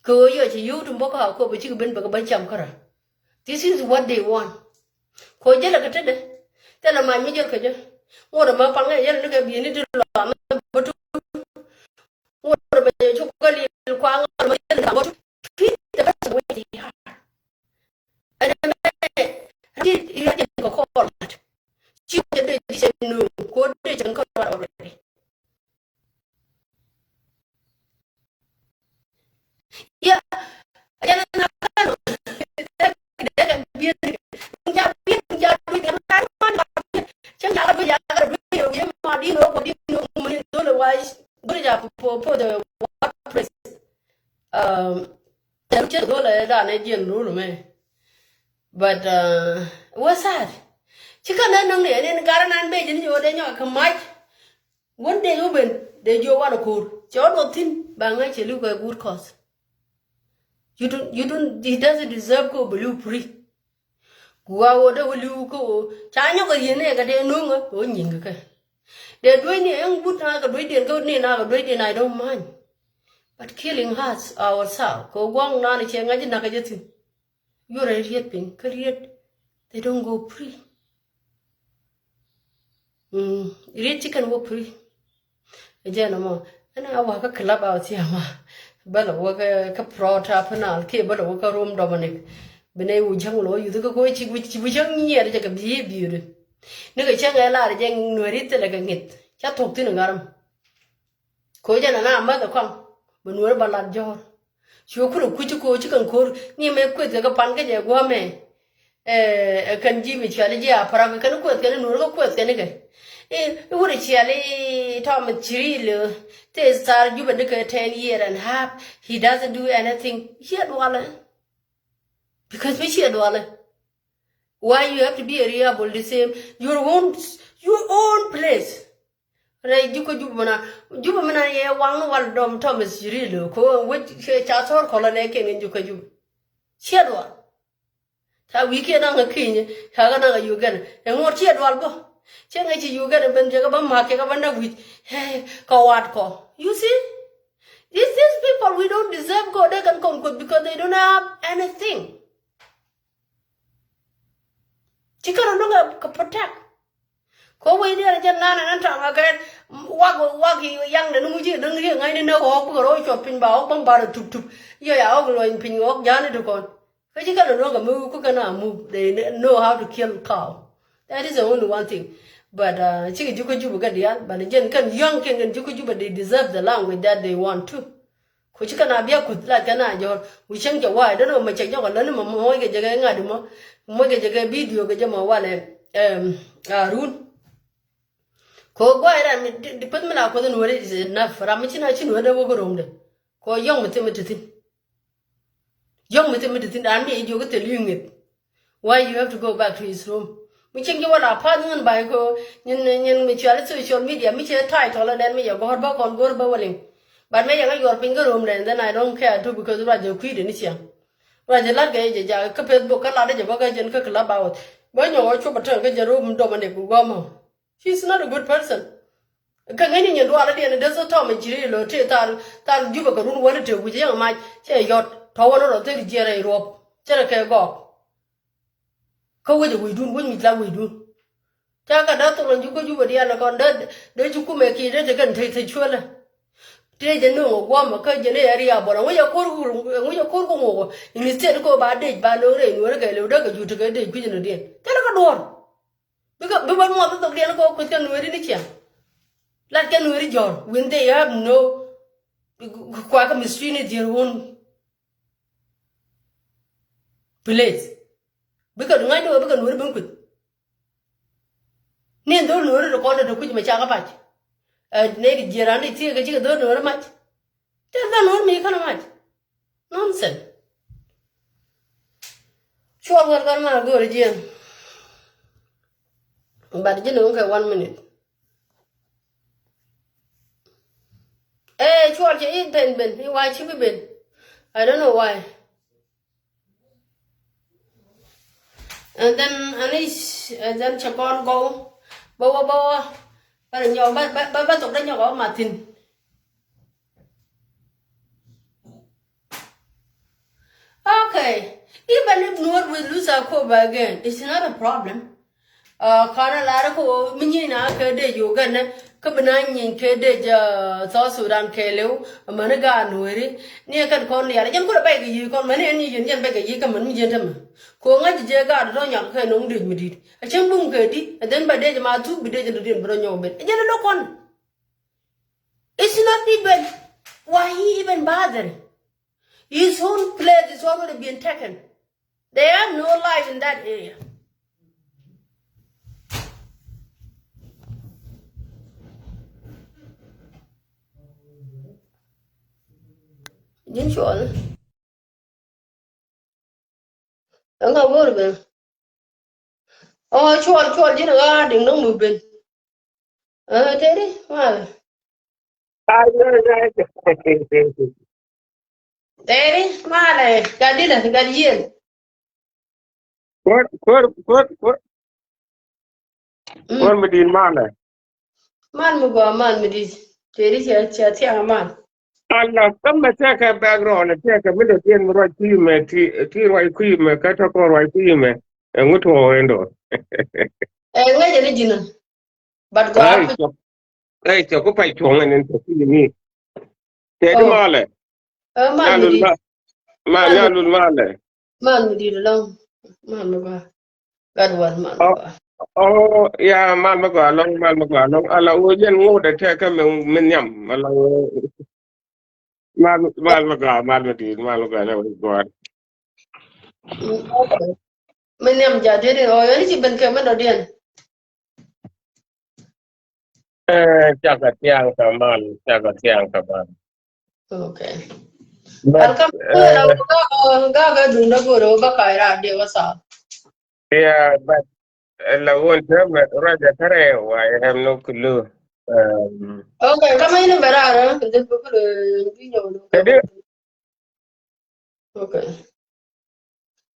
Kɛ ɣöö yɔc ci yio̱w ti bä kä a kop a cikɛ ben bɛ kɛ bä cam kärä. This is what they want. Kɛ ɣöö jälɛ kɛ tetdɛ thilɛ mac mi jäl kɛ jɛ. Ŋot ɛmɛ paŋ ɛ yɛl ni kɛ bi̱i̱ni ti lɔam bä tuk. Ŋot ɛmɛ cuk kä lil kuaŋ ŋot ɛmɛ jälɛ kɛ bä tuk. Treat the person where they are. Ɛn ɛmɛ ti irajin kɛ kɔɔl mat. Ci wä jɛ dee ji̱ cɛ nööŋ kɛ ɣöö dee cɛ kɛ kɔɔl already. Ya, ya na na kano. Dee kɛ bier ni kɛ. Ŋa bier ŋa dui ŋa na man ŋa bier. Cɛ ŋa la dui ya ŋa dui yo ye ma di no ko di no mo ni dole wa dole ya po po the what place. Um, tɛr cɛ dole da ne jien rule me. But uh, what's that? Ci ka na nang ne ne gara nan be jin yo de nyɔ ka mach. Wän dee wä ben dee jiök wan ko̱r cɛ wä luɔth thi̱n ba ŋäc cɛ li̱w kɛ good cause. You don't, you don't, he doesn't deserve kä wä bɛ li̱w free. Ku a wä dee wä li̱w kä wä ca nyɔk kɛ yieen nɛ kɛ dee no̱o̱ŋä kɛ wä nyi̱i̱ŋ kɛ kɛ. Dee duec ni ɛŋ but na kɛ duec diɛn kä ni na kɛ duec diɛn I don't mind. But killing us ourselves kɛ wä gua̱ŋ nan cɛ ŋa̱c nak kɛ jɛ thi̱n. Yuɔrɛ riet piny kä riet they don't go free. Mm, riet ci kɛn wä free. Jɛn ɛmɔ ɛn a wä kä club out yama. Bä lɛ wä kä prota penal kiɛ bä lɛ wä kä room Dominic. Bi nɛ wä jäŋ lɔ yuth kä koy ci wä ci wä jäŋ nyiɛr jɛ kɛ bi biödɛ. Ni kɛ cäŋ ɛ lar jɛ nuɛri thilɛ kɛ ŋith ca thok thin ɛ ŋaram. Ko̱ jɛn ana mäth ɛ kɔaŋ bɛ nuɔ̱ɔ̱ri ba lat jɔ̱ɔ̱r. Ci wä kulɛ kuc ci ko̱ ci kɛn ko̱r ni mɛ kueth kɛ kɛ pan kä jɛ gua̱a̱mɛ. Ɛ kɛn ji̱ mi ciali ji̱ a parak kɛn kueth kɛn nuɔ̱ɔ̱ri kä kueth kɛn kɛ. I̱ wut ɛ ciali tɔm ciri lö. Thɛ thar Jubɛ ni kɛ ten year and half. He doesn't do anything. Ciɛ dualɛ. Because mi ciɛ dualɛ. Why you have to be a reliable the same your own, your own place? Rɛy Jukä Jubɛ mɛna, Jubɛ mɛna yɛ waŋ ni wal dɔm Thomas Cirillo kɛ wec kɛ ca thɔr kɔlɔ nɛ kɛn in Jukä Jubɛ. Ciɛ dual. Ca wi̱i̱ kiɛ naŋ a Kenya, ca kɛ naŋ a Uganda. Ɛŋu ciɛ dual bä. Cɛ ŋäc ci Uganda ben cɛ kɛ bä ma̱a̱k cɛ kɛ bä näk wi̱c. Hey, kɛ wa̱a̱t kɔ. You see? It's these people we don't deserve God. They can come good because they don't have anything. Ci kärä lo̱ŋ kɛ protect. Kɛ wec diɛn jɛn nanɛ nan taŋ akɛ wak wak yaŋdɛ ni ŋuci ni ŋuci ŋa̱cni ni ɣɔɔk bikɛ rɔ cuɔp piny ba ɣɔɔk bäŋ barɛ tup tup. Yɔ ya ɣɔɔk luɔny piny ɣɔɔk ja̱a̱ni ti kɔn. Kä ci kärä lo̱ŋ kɛ mi ku kɛn a move. They know how to kill cow. That is the only one thing. But uh, cikɛ Jukä Jubɛ kɛ diaal, but jɛn kɛn young kɛn kɛn Jukä Jubɛ, they deserve the language that they want to. Ku ci kɛn a bia kuth la kɛn a jɔr. Wi̱i̱ cäŋ cɛ wa̱a̱, I don't know, mɛ cɛ jɔk a läni mɛ muɔc kɛ jɛ kɛ ŋa̱t mɔ. Muɔc kɛ jɛ kɛ video kɛ jɛ mɔ walɛ, um, Arun. Kɛ ɣöö gua̱a̱c ram mi di, di peth mi la kuoth in weri is enough. Ram mi ci na ci nuɔ̱t dee wä kä romdɛ. Kɛ ɣöö yɔ̱ŋ mi thim mi ti thi̱n. Yɔ̱ŋ mi thim mi ti thi̱n, ram mi jiök i̱ thil i̱ ŋeth. Why you have to go back to his room? Mi cieŋ ji̱ wä la pa̱th ŋän ba̱a̱c kɛ ɣöö nyin, nyin mi cual i̱ social media mi ciɛ title ɛ nɛn mi yɛ gɔ̱r bä kɔn go̱r bä wä liŋ. But mi yɛ ŋä yuɔr piny kä romdɛ, and then I don't care too because ruac jɛ kui̱dɛ ni ciaŋ. Ruac jɛ la̱t kɛ jɛ jak kä Facebook kä lat jɛ bä kä jɛn kä Clubhouse. Bä nyɔk ɔ cuɔp a tɛŋ kä jɛ rom dɔm a nɛk bi gua̱a̱m ɔ. She's not a good person. Kä ŋäcni nyin dualä diɛn dee thok tɔm in ci ri lo̱ tëë thar, thar Jubɛ kɛ run wäni tëë wi̱c yɛn mac cɛ yɔt tɔ̱ wä ni rɔ thil jiɛn rɛy ruɔp cɛ rɛ kɛ gɔɔk. Kä wec ɛ wecdun, wec mi la wecdun. Ca kɛ dee thok lɔ Jukä Jubɛ diaal kɔn dee, dee ci kumɛ kiɛ dee te kɛn te, te cuälä. Tëë jɛ ni ŋɔ guɔmɛ kä jɛ ni ɛ riaak bɔlɔ ŋuc ɛ ko̱r ku, ŋuc ɛ ko̱r ku ŋuɔkɔ. Instead kɛ ba dec ba lo̱ŋ rɛy nuɔ̱ɔ̱ri kɛ liw dee kɛ jut te kɛ dec kui̱c ni diɛn thilɛ kä duɔ̱ɔ̱r. Bikɛ bi bä muɔth thok diɛn kɛ kueth kɛ nueeri ni ciaŋ. Lat kɛ nueeri jɔr when they have no, kua kɛ mistreat ni their own place. Bikɛ ŋa̱cni wä bikɛ nueeri ben kueth. Ni dhol nueeri ti kɔn ti kui̱c mɛ cakɛ pac. Ɛ nɛy ti jiɛɛr ran ti thiek kɛ cikɛ dhol nueeri mac. Tɛth kɛ nuɔ̱ɔ̱r mi känɛ mac. Nonsense. Cuɔl kɔn kɔn ma go̱o̱r jiɛn. But ji̱n ŋuŋ kɛ one minute. Eh, cuɔl cɛ in pɛn ben, in wa ci bi ben. I don't know why. And then ani, and then cɛ kɔn gɔw bä wä bä wä bä nyɔk bä bä bä thok dä nyɔk ɔ mathin. Okay, even if Nuer will lose Akobo again, it's not a problem. Uh, kɔn a lar ko mi nyi na kɛ dec Uganda, kä bi na nyi kɛ dec, uh, South Sudan kɛɛliw, mani gaat Nueri. Ni kɛn kɔn liar jɛn kulɛ bɛc kɛ yi kɔn mani ɛn nyi jɛn jɛn bɛc kɛ yi kä mani mi jɛn tämɛ. Ko ŋa̱c jɛ gaat tɔ nyak kɛ no̱ŋ dec mi dit. A cäŋ bum kɛ di, and then ba dec ma thuk bi dec in dɔ̱diɛn bi rɔ nyɔk ben. Jɛn lɔ kɔn. It's not even why he even bothering. His own place is already been taken. They have no life in that area. Ji̱n cuɔl. Ɛŋa go̱o̱r ben? Ɔ, cuɔl, cuɔl ji̱n ɣa̱a̱ diŋ no̱ŋ mi ben. Ɛ, teri, malɛ. Teri, malɛ, gat dilɛ, gat yiel. Kuɔr, kuɔr, kuɔr, kuɔr. Mm. Kuɔr mi di̱i̱t malɛ. Mal mi gɔaa, mal mi di̱i̱t. Teri cɛ, cɛ thiaŋ mal. Ala, kä mɛ tekɛ background, tekɛ mi dee tiɛn mi ruac kui̱ mɛ, ti, ti ruac kui̱ mɛ, kä tɔkɔ ruac kui̱ mɛ. Ɛŋu tuɔɔk ɛn dɔɔr. Ɛ, ŋäcɛ ni ji̱n. But gɔaa. Ɛ, cɔk, ɛ, cɔk ku pay tuɔŋ ɛn ɛn tɔk kui̱ ni. Tɛt. Oh. Malɛ. Ɛ, mal mi di̱i̱t. Ma, mal mi di̱i̱t. Mal mi di̱i̱t ɛlɔ̱ŋ. Mal mi gɔaa. Gat wal mal mi gɔaa. Oh, ya, mal mi gɔaa ɛlɔ̱ŋ, mal mi gɔaa ɛlɔ̱ŋ. Ala wä jɛn ŋot ɛ tekɛ mi, mi nhiam. Ala wä. Mal, mal mi gɔaa, mal mi di̱i̱t, mal mi gɔaa, mal mi gɔaa. Mm, okay. Mi nhiam jatdɛ ni, ɔ, yɛn ci ben kɛ mi dɔ̱diɛn. Eh, cakɛ tiaŋ kɛ mal, cakɛ tiaŋ kɛ mal. Okay. But, welcome. Eh, gak, gak, gak duundä go̱o̱rä wä bä ka̱y raar diɛ wä thaak. Yeah, but, uh, la wun täämɛ ruacɛ kärɛ wa, I have no clue. Um, okay, kama ini bɛ raar, eh? This book, eh, video, no. Jadi, okay.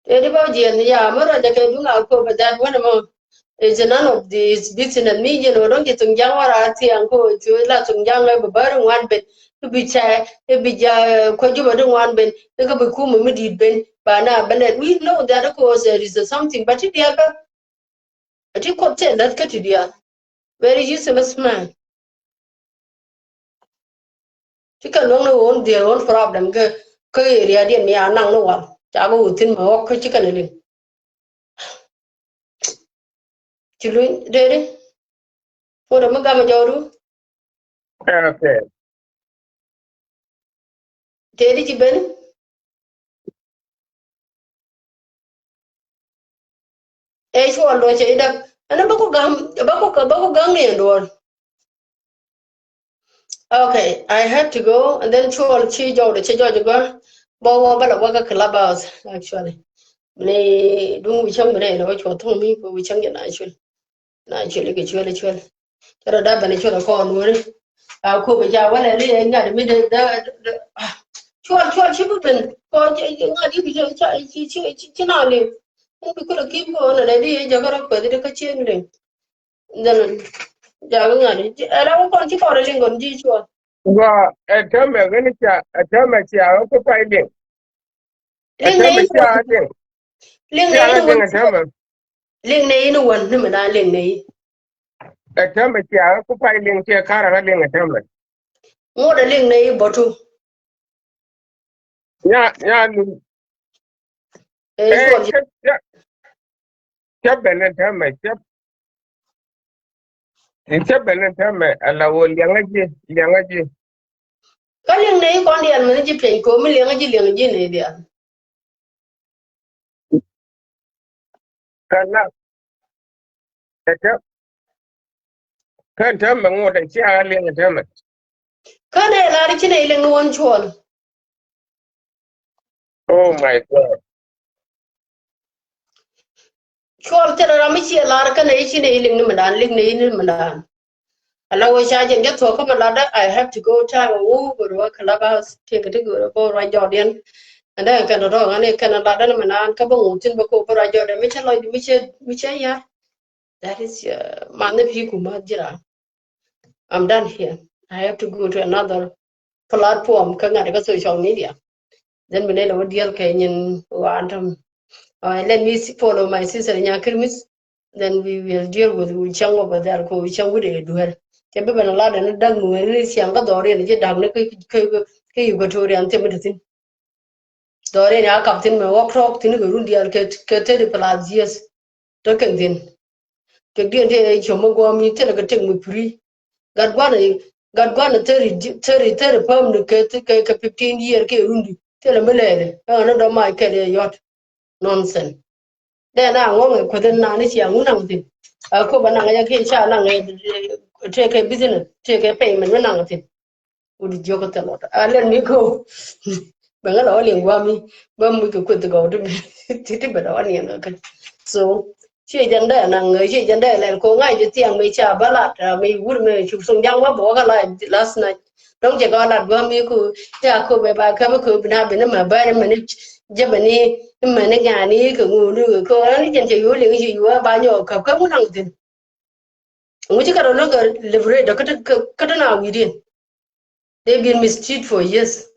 Jadi bä jiɛn, ya, mɛ ruacɛ kɛ duŋ a ko, but that one mɔ, it's none of this business. Mi jiɛn wä dɔŋ ji̱ thuŋ jaŋ wä ra thiaŋ ko, ti la thuŋ jaŋ ɛ bä bä ri ŋuan ben. I̱ bi cɛ, i̱ bi ja, eh, kɔ Jubɛ di ŋuan ben, i̱ kɛ bi kumɛ mi di̱i̱t ben, ba na bɛ lɛ. We know that, of course, there is something, but ti diaal bä, ti Kuoth tɛ lät kä ti diaal. Very useless man. Ti kɛ luäŋ ni ɣöö their own problem kä, kä area diɛn mi a naŋ ni wal. Ca bä wä thi̱n mɛ ɣɔk kä ci kɛn liŋ. Ci luny dee di. Ŋot mi gamɛ jɔɔdu. Okay. Tëë di ci ben. Ɛ Cuɔl duɔ̱ɔ̱r cɛ idap. Ɛn bä ku gam, bä ku, bä ku gam ni ɛn duɔ̱ɔ̱r. Okay, I have to go, and then Cuɔl ci jɔw de cɛ jɔw jɛ gɔ̱r. Bä wä bä la wä kä Clubhouse, actually. Ni duŋ wi̱cäŋ mi nɛ ni wä Cuɔl thuŋ mi, wi̱cäŋ jɛ na Cuɔl. Na Cuɔl ikɛ Cuɔl, Cuɔl. Cɛ rɔ dap bɛn Cuɔl kɔn weri. A ko bɛ ca wala ri ɛ ŋa̱t mi de, de, de, ah. Cuɔl, Cuɔl ci bi ben. Kɔn ci, ci ŋa̱t yi bi ci, ci, ci, ci, ci na li. Ɛn bi kulɛ kim kɔn na dee di ɛ jɛ kɛ rɔ kuɛth di kä cien liŋ. Then, ja bi ŋa̱t. Ɛ la wä kɔn ci kɔn liŋ kɔn ji̱ Cuɔl. Gua, ɛ täämɛ gani ca, ɛ täämɛ ca kä pay liŋ. Liŋ nɛ in wän. Liŋ nɛ in wän. Liŋ nɛ in wän ni mi na liŋ nɛ in. Ɛ täämɛ cia ku pay liŋ cia kara la liŋ ɛ täämɛ. Ŋot ɛ liŋ nɛ in bɔtu. Nya, nya liŋ. Ɛ, ɛ, cia, cia, cia bɛn ɛ täämɛ, cia. I̱ cä ben in täämɛ ala wä liɛŋä ji̱, liɛŋä ji̱. Kä liɛŋ nɛ i̱ kɔn diaal mɛn ji̱ piɛny ko̱mi liɛŋä ji̱, liɛŋä ji̱ nɛ diaal. Kä na kä täämɛ, kä täämɛ ŋot in cia liɛŋ in täämɛ. Kä nɛ lar i̱ ci nɛ iliŋ ni wän Cuɔl. Oh my God. Cuɔl thilɛ ram mi ciɛ lar kä nɛ i̱ ci nɛ iliŋ ni mi dan, liŋ nɛ i̱ ni mi dan. Ala wä ca jɛn jɛ thuɔ̱k kä mi latdä, I have to go time a wä go̱r wä Clubhouse. Tiek ti go̱r wä ruac jɔɔdiɛn. And then kɛn tɔ̱tɔ̱ ɣän i̱ kɛn latdä ni mi dan kä bä ŋuth thi̱n bä ko bä ruac jɔɔdiɛn mi cä lɔcdu mi cä, mi cä yar. That is, uh, man ni pi̱i̱ ku ma̱th ji̱ raan. I'm done here. I have to go to another platform kä ŋa̱t kä social media. Then mi nɛn a wä diɛl kɛ nyin wan tɔm. Uh, let me see, follow my sister Nya Kirmis. Then we will deal with Wi̱i̱ Cäŋ over there, ko Wi̱i̱ Cäŋ wi̱dɛ duel. Cɛ bi ben a lat ɛn da̱k nuɛɛri ni ciaŋ kä dhɔriɛn ji̱ da̱k ni kä, kä, kä Equatoria ni thim mi ti thi̱n. Dhɔriɛn ya kap thi̱n mɛ wä tɔɔk thi̱n kɛ run diaal kɛ, kɛ thirty plus years. Tekɛ kɛn thi̱n. Kɛ diɛn tëë cɔm mi guɔ̱ɔ̱m mi thilɛ kɛ tek mi free. Gat gua̱n, gat gua̱n thirty, thirty, thirty päm ni kɛ, kɛ, kɛ fifteen year kɛ run di. Thilɛ mi lɛɛlɛ. Ɛn ɣän ni dɔ̱ mac kɛl yɛ yɔt. Nonsense. Dɛn a ŋɔŋ ɛ kueth in naan i̱ cia ŋu naŋ thi̱n. A kop a naŋ ɛ kiɛ ca naŋ ɛ, ɛ, tëëkɛ business, tëëkɛ payment mi naŋ thi̱n. Wut jiök kä thil ɔt. A let me go. Bɛ ŋä la wä liŋ guami. Bä mi kɛ kueth gɔw ti bi, ti, ti bɛ la wä niɛn kɛ kɛ. So, ci jɛn dɛ naŋ, ci jɛn dɛ lɛl ko ŋa̱c jɛ thiaŋ mi ca bä lat, a mi wur mi cuk suŋ jaŋ wä bä wä kä la last night. Dɔ̱ŋ cɛ kɔn lat gua̱a̱m mi ku ca ko bɛ ba käm ko bina bini mɛ bäni mɛni jɛ bini mɛni ŋa̱ni kɛ ŋuni kɛ ko ani jɛn cɛ yu liŋ ci yu ba nyɔ käp käp ŋun aŋ thin. Ŋu ci kä rɔ lo̱k kɛ liberate dɔ kä ti na wi̱diɛn. They been mistreat for years.